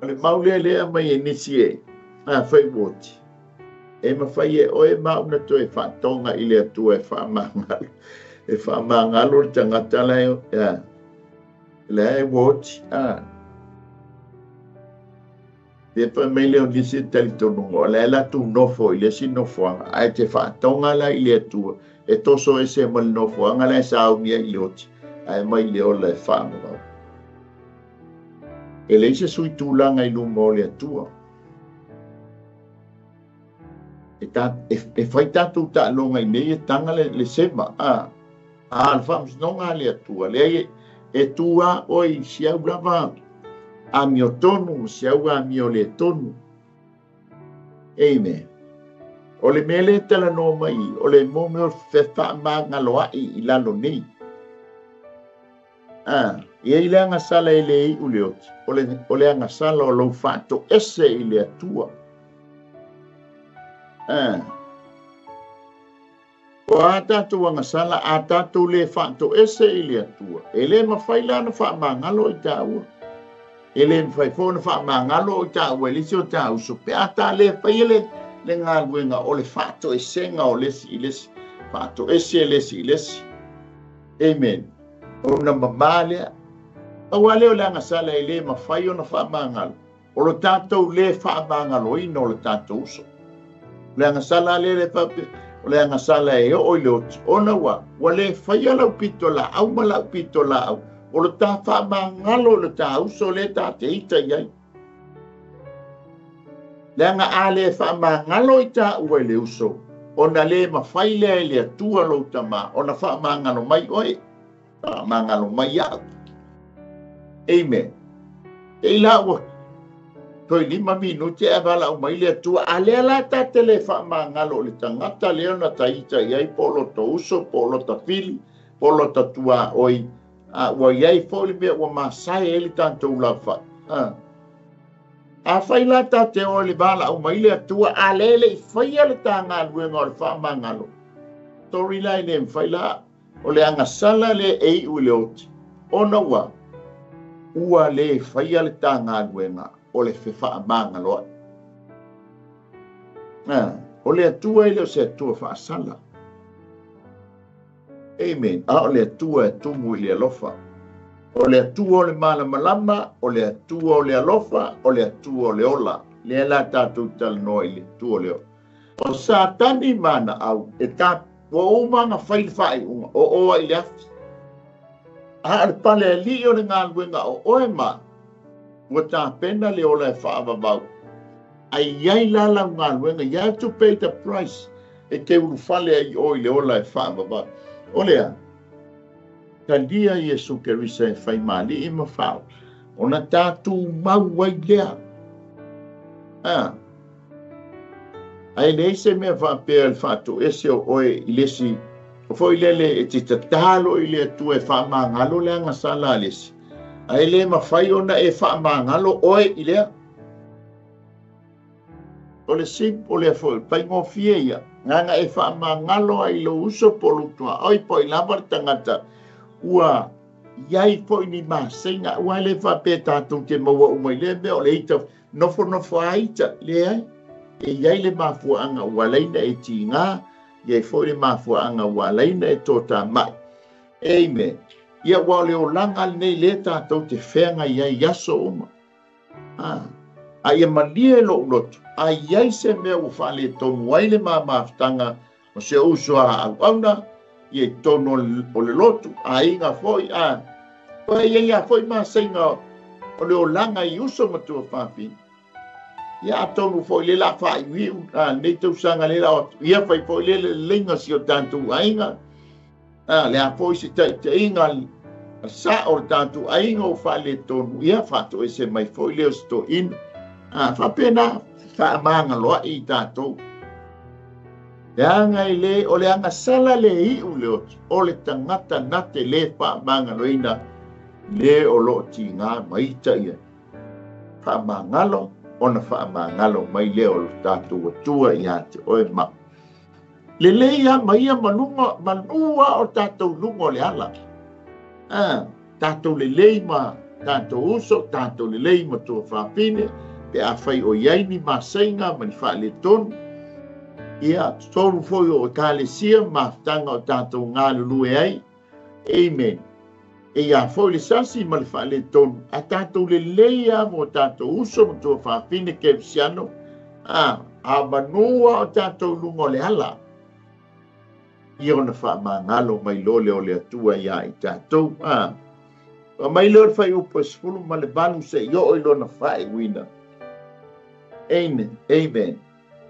O le mau lea lea mai e nisi e a fai ua oti, e mafai e oe ma au na toe faatoga i le Atua e faamagalo, e faamagalo le tagata la e, la e ua oti. A. Pe fai mai lea o nisi e talitonuga, o la e latou nofo i le isi nofoaga, ae te faatoga la i le Atua, e toso ese ma le nofoaga la e sauni ai i le oti, ae mai le ola e faavavau. E leai se sui tulaga i luma o le Atua. E, ta, e, e fai tatou taaloga i nei e taga le, le sema, a, a le faamasinoga a le Atua, leai e, e tu a oe i si au lava amiotonu ma si au amio le tonu. Amen. O le mea lea e talanoa mai i, o le mo mea o fefaamagaloa'i i lalo nei. A, e i ai le agasala e le iu le oti, o le, o le agasala o lou faatoese i le Atua. O a tatou agasala a tatou lē faatoese i le Atua, e lē mafai la ona faamagalo i taua. E lē mafai foi ona faamagalo i taua i le isi o ta uso pe a ta lē faia le galuega o le faatoesega o le isi i le isi, faatoese le isi i le isi. Amen. Ona mamā lea. Aua lea o le agasala e lē mafai ona faamagalo, o lo tatou lē faamagaloina o le tatou uso. O le agasala lea le faapea, o le agasala e oo i le oti, ona ua lē faia lau pito laau ma lau pito laau, o le ta faamagalo o le ta uso lea ta te ita i ai. Leaga a lē faamagalo i taua i le uso, ona lē mafai lea e le Atua lou tamā, ona faamagalo mai oe, faamagalo mai au. Amen. E ila ua toe 5 minute e valaau mai le Atua, a lea la ta te le faamagalo o le tagata lea na taita i ai po o lota uso, po o lota fili, po o lota tuaoi, ua iai foi le mea ua masae ai le tatou laufai. A fai la ta te o le valaau mai le Atua, a lea le i faia le ta galuega o le faamagalo, sorry la e le mafai la, o le agasala le e iu i le oti, ona ua le faia le ta galuega o le fefaamagaloai. O le Atua e le o se Atua faasala. Amen. A o le Atua e tumu i le alofa. O le Atua o le malamalama, o le Atua o le alofa, o le Atua o le ola. Lea la tatou talanoa i le Atua o le ola. O Satani mana au, e ta ua uma ona fai le faaiuga, o oa i le afi. A o le pale alii o le galuega o oe ma, ua tapena le ola e faavavau. Ai iai la lau galuega, you have to pay the price. E te ulufale ai oe i le ola e faavavau. O lea, talia Iesu Keriso e fai mali'i ma fao, ona tatou mau ai lea. Ai leai se mea faapea le faatoese o oe i le isi, o foi lele e te tatalo i le Atua e faamagalo le agasala a le isi, ae le mafai ona e faamagalo oe i lea. O le sip o le foi, faigofie ia, nganga e faamagalo ai lou uso po o lou tuaoi po i lava le tagata, ua iai foi ni maseiga, ua le faapea tatou te maua uma i lea mea o le ita, nofonofo a ita, leai. E iai le mafuaaga ua laina e tiga, iai foi le mafuaaga ua laina e tōtāmai. Amen. Ia ua o le olaga lenei le tatou te feagai ai i aso uma. A ia malie lou loto, a iai se mea ua faaletonu ai le mamafutaga o se uso a auauna, ia i totonu o le lotu, aiga foi, ua iai a foi maseiga o le olaga i uso ma tuafafine. Ia atonu foi le la faaiuiu, nei tausaga le la o atu, ia fai foi le leleiga si o tatou aiga, le a foi se taitaiga a sa o le tatou aiga o faaletonu, ia faatoese mai foi lea o se toeaina. Faapena faamagaloai i tatou. Leaga e le, o le agasala le iu le oti, o le tagata na te le faamagaloina, le o loo tiga maita ia. Faamagalo, ona faamagalo mai lea o le tatou Atua ia te oe ma. Lelei a mai ia malunga, malua o tatou luga o le ala. Tatou lelei ma tatou uso, tatou lelei ma tuafafine, pe a fai o iai ni maseiga ma ni faaletonu. Ia, totonu foi o ekalesia mafutaga o tatou galulue ai. Amen. E ia foi le sasi ma le faaletonu, a tatou lelei a mo tatou uso ma tuafafine kerisiano, a manua o tatou luga o le ala. Ia ona faamagalo mai loa lea o le Atua ia i tatou. Fa mai lea o le fuaiupu e 18 seia oo i lona faaiuina. Amen. Amen.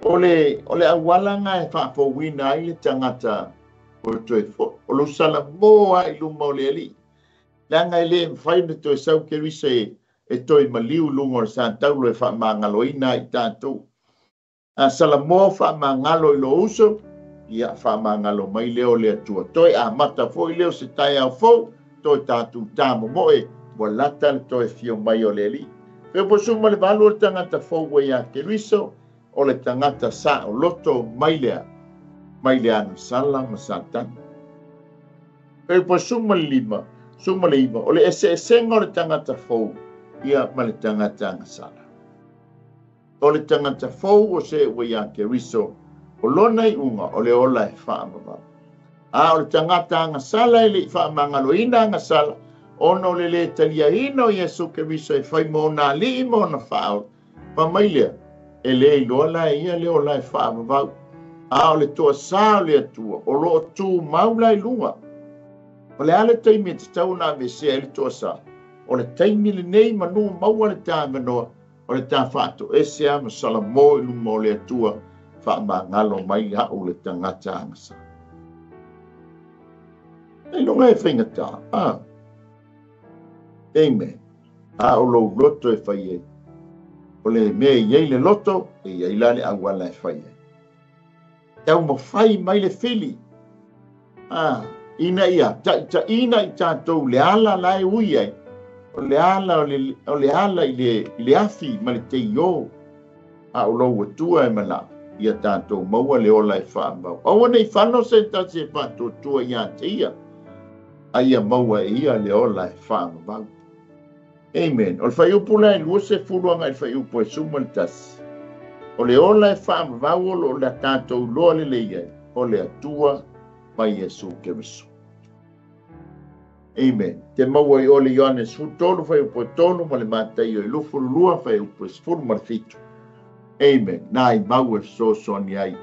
O le auala e faafouina ai le tagata o le toe foi, o lou salamo ai luma o le alii. Leaga e le mafai ona toe sau Keriso e toe maliu luga o le sataulo e faamagaloina ai tatou. A salamo faamagalo i lou uso, ia faamagalo mai lea o le Atua. Toe amata foi lea o se taeao fou, toe tatou tamomoe, ua lata le toe fio mai o le alii. Pe po suma le valu o le tagata fou ua ia Keriso, o le tagata saoloto mai lea mai le agasala ma Satani. Fuaiupu 15, 19, o le eseesega o le tagata fou ia ma le tagata agasala. O le tagata fou o se ua iā Keriso, o lona iuga o le ola e faavavau. A o le tagata agasala e le i faamagaloina agasala, ona o le lē taliaina o Iesu Keriso e fai ma ona alii ma ona faaola, fai mai lea, e lē iloa la e ia le ola e faavavau. A o le toasā o le Atua, o loo tumau la i luga. O le a le taimi e tatau ona aveesea ai le toasā? O le taimi lenei manu maua le tāmanoa, o le tā faatoese a ma salamo i luma o le Atua, faamagalo mai au le tagata agasala. E iloga e faigata, a? Amen. A o lou loto e fai ai. O le mea e i ai le loto, e i ai la le auala e fai ai. Taumafai mai le fili. A, ina ia taitaiina i tatou le ala la e ui ai. O le ala, o le ala i le afi ma le teio. A o lou Atua e manao, ia tatou maua le ola e faamau. Aua nei fano se tasi e faatuatua ia te ia, a ia maua e ia le ola e faamau. Amen. O le fuaiupu la e 20 agai i le fuaiupu e 11. O le ola e faamau o lo o tatou iloa lelei ai, o le Atua ma Iesu Keriso. Amen. Te maua i ole Ioane 13 fuaiupu e 3 ma le Mataio e 22 fuaiupu e 17. Amen. Nā i mau e fesoasoani ai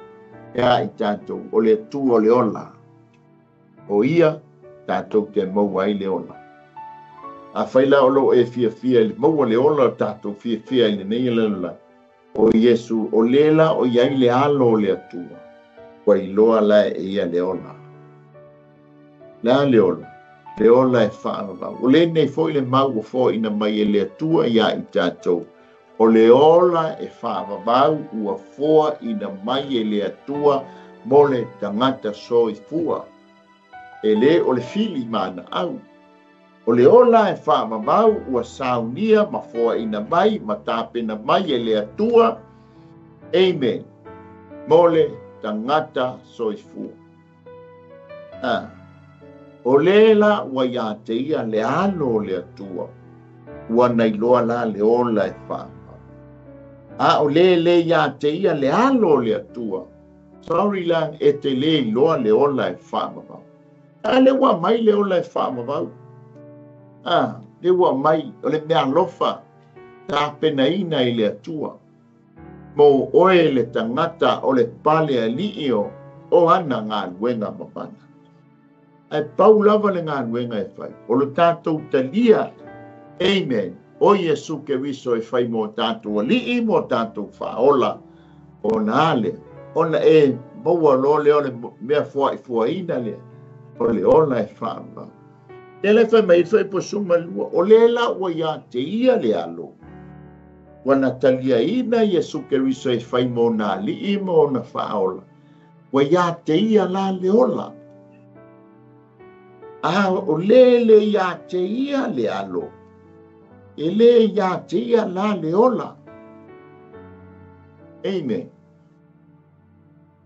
e a i tatou, o le Atua o le ola. O ia tatou te maua ai le ola. A fai la o loo e fiafia i le maua le ola o tatou fiafia i lenei lalolagi, o Iesu o le la o i ai le alo o le Atua, ua iloa la e ia le ola. Le a le ola? Le ola e faavavau. O lenei foi le mau ua foaina mai e le Atua ia i tatou. O le ola e faavavau ua foaina mai e le Atua mo le tagata soifua. E lē o le fili ma au. O le ola e faavavau ua saunia ma foaina mai ma tapena mai e le Atua. Amen. Mo le tagata soifua. Ah. O le la ua ia te ia le alo o le Atua, ua na iloa la le ola e faavavau. A o le le ia te ia le alo o le Atua, sorry la, e te le iloa le ola e faavavau. A le ua mai le ola e faavavau. A, le ua mai, o le mea alofa, tapenaina i le Atua. Mo oe le tagata o le pale alii o ana galuega mamana. Ae pau lava le galuega e fai, o le tatou talia, amen, o Iesu Keriso e fai mo tatou alii, mo tatou faaola, ona ale, ona e maua loa lea o le mea fuaifuaina lea, o le ola e faavavau. Te le fai mai fuaiupu 12, o le la ua ia te ia le alo, ua na taliaina Iesu Keriso e fai mo ona alii ma ona faaola, ua ia te ia la le ola. A o le le ia te ia le alo, e le ia te ia la le ola. Amen.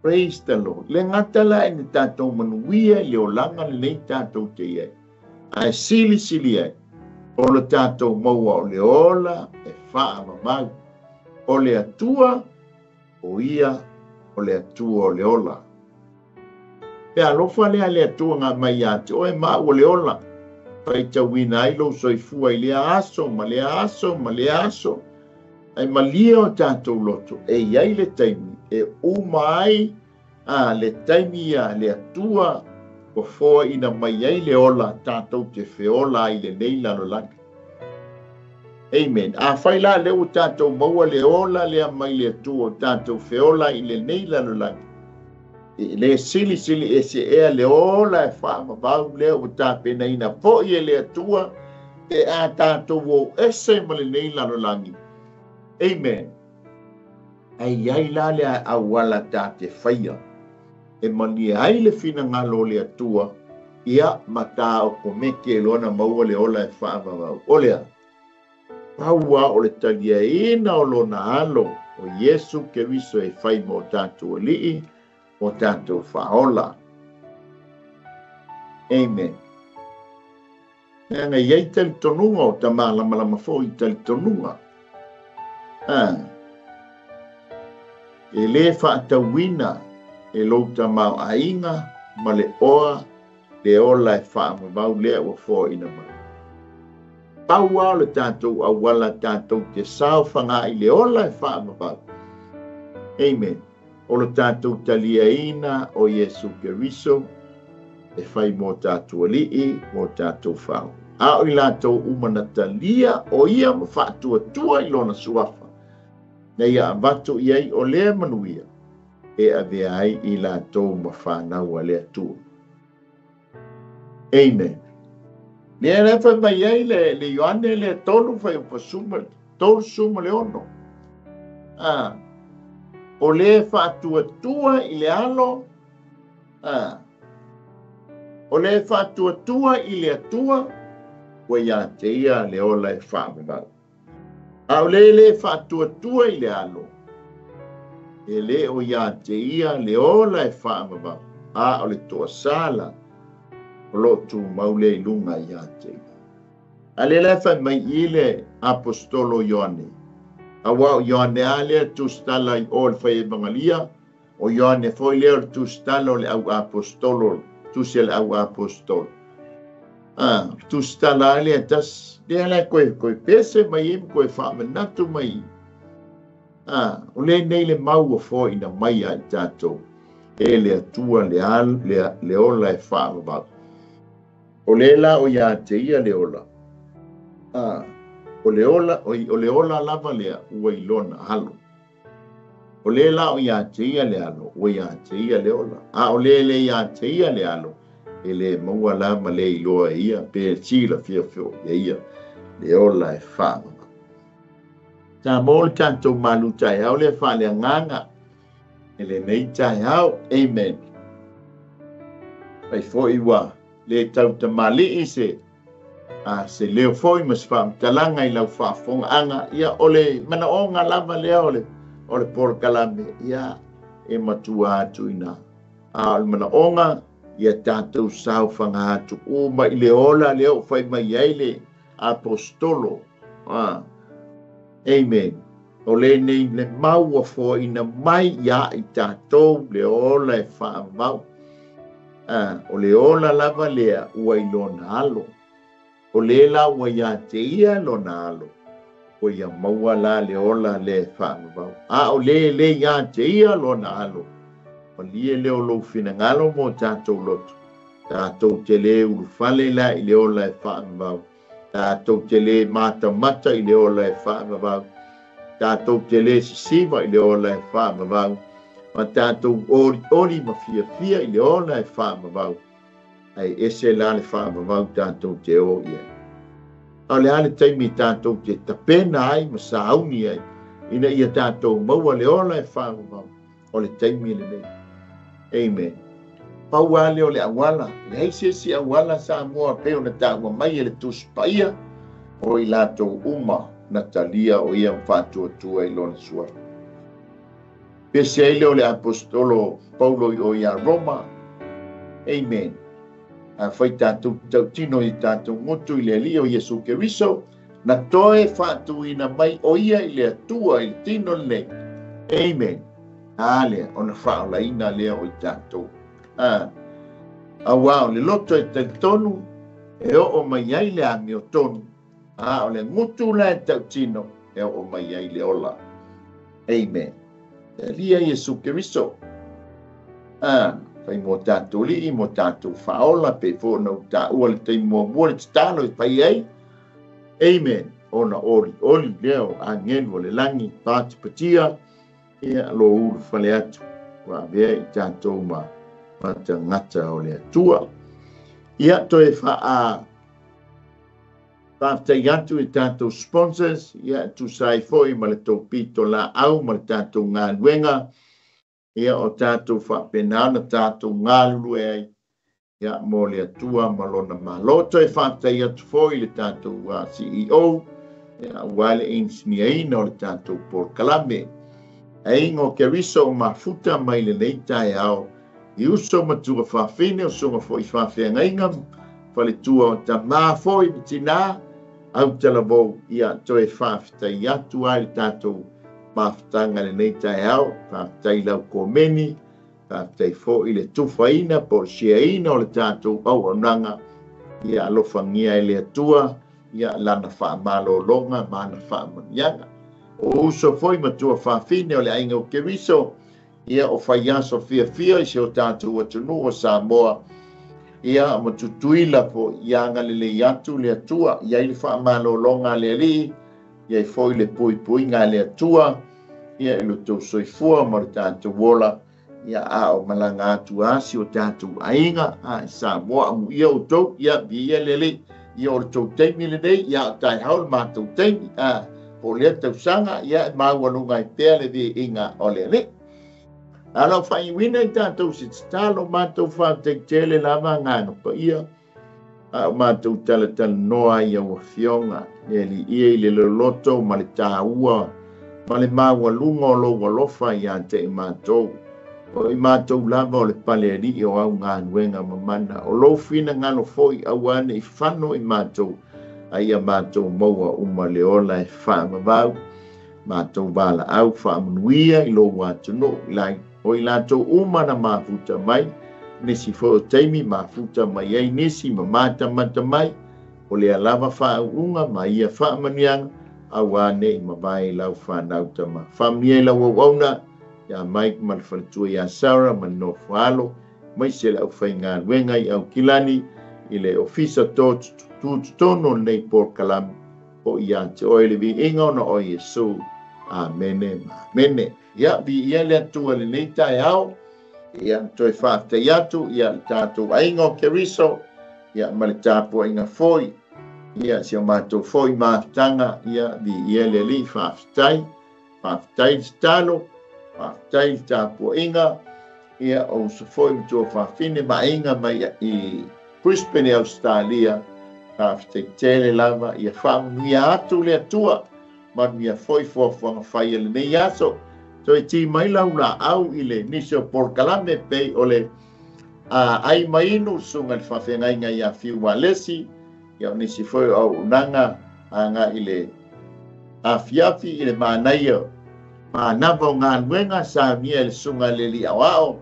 Praise the Lord. Le gata la e ni tātou manuia i le olaga lenei tātou te i ai. Ae silisili ai, o le tātou maua o le ola e faavavau. O le Atua, o ia o le Atua o le ola. Pe alofa lea le Atua ngā mai ia te oe ma ua le ola. Faitauina ai lou soifua i lea aso ma lea aso ma lea aso. Ai malie o tātou loto, e i ai le taimi, e uma ai a le taimi ia le Atua ua foaina mai ai le ola tātou te feola ai lenei lalolagi. Amen. A fai la le ua tātou maua le ola lea mai le Atua o tātou feola i lenei lalolagi. E le silisili e se ea le ola e faavavau lea ua tapenaina foi e le Atua e a tātou o ese ma lenei lalolagi. Amen. Ai ai la le auala tā te whaia. E malie ai le finagalo o le Atua, ia ma tā o komeke e lona maua le ola e faavavau. O lea, paua o le taliaina o lona alo, o Iesu Keriso e fai mo tatou alii, mo tatou faaola. Amen. Leaga e i ai talitonuga o tamalamalama foi i talitonuga. E lē faatauina e lou tamaoaiga ma le oa le ola e faavavau lea ua foaina mai. Pau lava o le tatou auala tatou te saofaga i le ola e faavavau. Amen. O le tatou taliaina o Iesu Keriso e fai mo tatou alii, mo tatou fao. A o i latou uma na talia o ia ma faatuatua i lona suafa, na ia avatu i ai o lea manuia e avea ai i latou ma fanau a le Atua. Amen. Lea la fai mai ai le Ioane lea 3 fai o suma, 36. O le faatuatua i le alo, o le faatuatua i le Atua, ua ia te ia le ola e faavavau. A o le le faatuatua i le alo, e le o ia te ia le ola e faavavau, a o le toasala o loo tumau lea i luga ia te ia. A le la fai mai i le apostolo Ioane, auā o Ioane a lea tusitala i o le fai evangalia, o Ioane foi lea o le tusitala o le au apostolo, tusi le au apostolo. Tusitala a lea tasi, lea la koe pese mai e koe faamanatu mai. O le nei le mau ua foaina mai ai tatou, e le Atua le ola e faavavau. O le la o ia te ia le ola. O le ola, o le ola lava lea ua i lona alo. O le la o ia te ia le alo, ua ia te ia le ola. A o le le ia te ia le alo, e le maua la ma le iloa e ia, pe sila fia fio ia ia, le ola e faavavau. Ta mo le tatou malu taeao le faaleagaga, e lenei taeao. Amen. Fai foi ua le tautamalii se se leo foi ma se faamatalaga i lau faafofogaaga, ia o le manaoga lava lea o le polokalame, ia e matua atu ina. A o le manaoga, ia tatou saofaga atu uma i le ola lea o fai mai ai le apostolo. Amen. O lenei le mau ua foaina mai ia i tatou le ola e faavavau. O le ola lava lea ua i lona alo. O le la ua ia te ia lona alo, ua ia maua la le ola le faavavau. A o le le ia te ia lona alo, malie leo lou finagalo mo tatou loto. Tatou te le ulufale la i le ola e faavavau. Tatou te le matamata i le ola e faavavau. Tatou te le sisiva i le ola e faavavau. Ma tatou oli ma fiafia i le ola e faavavau. Ai ese la le faavavau tatou te o ia. A o le a le taimi tatou te tapena ai ma sauni ai, ina ia tatou maua le ola e faavavau, o le taimi lenei. Amen. Pau lava lea o le auala, leai se isi auala Samoa pei ona taua mai e le Tusi Paia, o i latou uma na talia o ia ma faatuatua i lona suafa. Pese ai lea o le apostolo Paulo i o ia Roma. Amen. A fai tatou tautino i tatou gutu i le Alii o Iesu Keriso, na toe faatuina mai o ia i le Atua i le tino lenei. Amen. A lea, ona faaolaina lea o i tatou. Auā o le loto e talitonu, e oo mai ai le amiotonu. A o le gutu la e tautino, e oo mai ai le ola. Amen. E Alia Iesu Keriso. Fai mo tatou alii, mo tatou faaola, pe fo na utaua le taimi muamua le tatalo e fai ai. Amen. Ona oli oli lea o agelu o le lagi, patipatia, ia lo ulu fale atu, ua avea i tatou ma tagata o le Atua. Ia toe faafetai atu i tatou sponsors, ia tusa ai foi ma le tou pito laau ma le tatou galuega, ia o tatou faapena ona tatou galulue ai, ia mo le Atua ma lona malo. Toe faafetai atu foi i le tatou CEO, ia auā le inisinia o le tatou polokalame. Aiga o Keriso o mafuta mai lenei taeao i uso ma tuafafine o susuga foi i faafeagaiga faletua o tamā foi ma tinā autalavou ia toe faafetai atu ai le tatou mafutaga lenei taeao. Faafetai lau komeni, faafetai foi le tufaina po o le siaina o le tatou auaunaga ia alofagia e le Atua ia lana faamalologa ma ana faamanuiaga. O uso foi ma tuafafine o le aiga o Keriso ia o faiaso fiafia i si o tatou atunuu o Samoa ia ma Tutuila foi ia agalelei atu le Atua i ai le faamalologa a le Alii i ai foi le puipuiga a le Atua ia i lo tou soifua ma lo tatou ola ia a o malaga atu a si o tatou aiga a i Samoa amuia outou ia viia le Alii ia o le tou taimi lenei ia o taeao le matou taimi a po o lea tausaga ia e maualuga ai pea le viiga o le Alii. A lau faaiuina i tatou se tatalo matou faafetai lava agaga paia a o matou talatalanoa ai au afioga le Alii ia i le loloto ma le tāua ma le maualuga o lou alofa ia te i matou. O i matou lava o le pale alii o au galuega mamana o lou finagalo foi aua ne i fano i matou a ia matou maua uma le ola e faavavau matou valaau faamanuia i lou atunuu o i latou uma na mafuta mai nisi foi o taimi mafuta mai ai nisi ma matamata mai o lea lava faauuga ma ia faamanuiaga aua ne i mavae i lau fanau tama. Faamanuia i lau auauna ia Mike ma le faletua ia Sarah ma le nofoalo mai se le aufaigaluega i Aukilani i le ofisa tutotonu o lenei polokalame o ia te oe le viiga ona o Iesu. Amene ma amene. Ia viia le Atua lenei taeao ia toe faafetai atu ia le tatou aiga o Keriso ia ma le tapuaiga foi ia si o matou foi mafutaga ia viia le Alii. Faafetai, faafetai le tatalo, faafetai le tapuaiga ia o uso foi ma tuafafine ma aiga mai i Brisbane, Australia. Faafetai tele lava ia faamanuia atu le Atua manuia foi fuafuaga fai e lenei aso. Toe ti mai lau laau i le nisi o polokalame pei o le ai mainu susuga i le faafeagaiga ia Fiu Walesi ia o nisi foi o auaunaga aga i le afiafi i le manaia manava o galuega saunia e le susuga i le Alii Aoao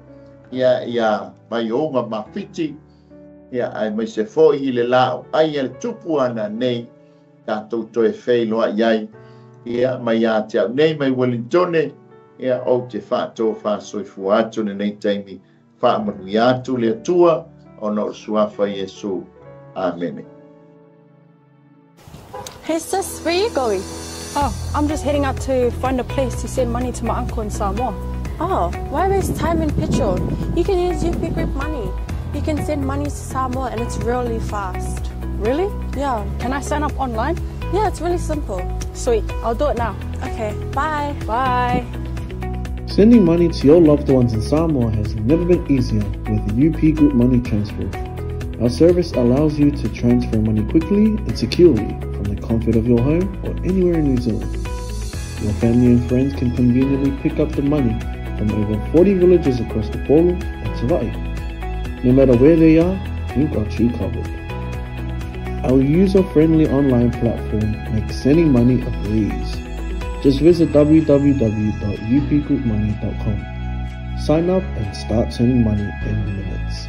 ia ia Vaiouga Mafiti ia aemaise foi i le laau ai a le tupu ana nei tatou toe feiloai ai ia mai ia te au nei mai Wellingtone ia ou te faatofa soifua atu lenei taimi. Faamanuia atu le Atua ona o le suafa Iesu. Amene. Hey sis, where you going? Oh, I'm just heading out to find a place to send money to my uncle in Samoa. Oh, why waste time and petrol? You can use UP Group Money. You can send money to Samoa and it's really fast. Really? Yeah. Can I sign up online? Yeah, it's really simple. Sweet, I'll do it now. Okay, bye. Bye. Sending money to your loved ones in Samoa has never been easier with UP Group Money Transfer. Our service allows you to transfer money quickly and securely from the comfort of your home or anywhere in New Zealand. Your family and friends can conveniently pick up the money from over 40 villages across the Upolu and Savaii. No matter where they are, we've got you covered. Our user-friendly online platform makes sending money a breeze. Just visit www.upgroupmoney.com. Sign up and start sending money in minutes.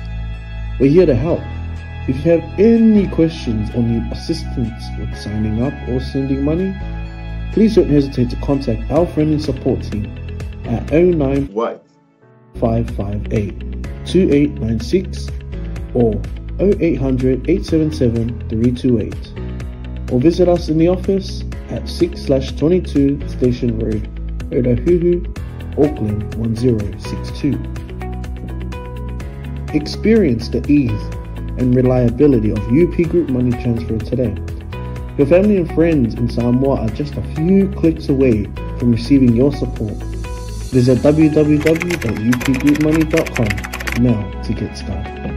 We're here to help. If you have any questions or need assistance with signing up or sending money, please don't hesitate to contact our friendly support team at 09558 2896 or 0800 877 328, or visit us in the office at 6/22 Station Road, Otahuhu, Auckland 1062. Experience the ease and reliability of UP Group Money Transfer today. Your family and friends in Samoa are just a few clicks away from receiving your support. Visit www.upgroupmoney.com now to get started.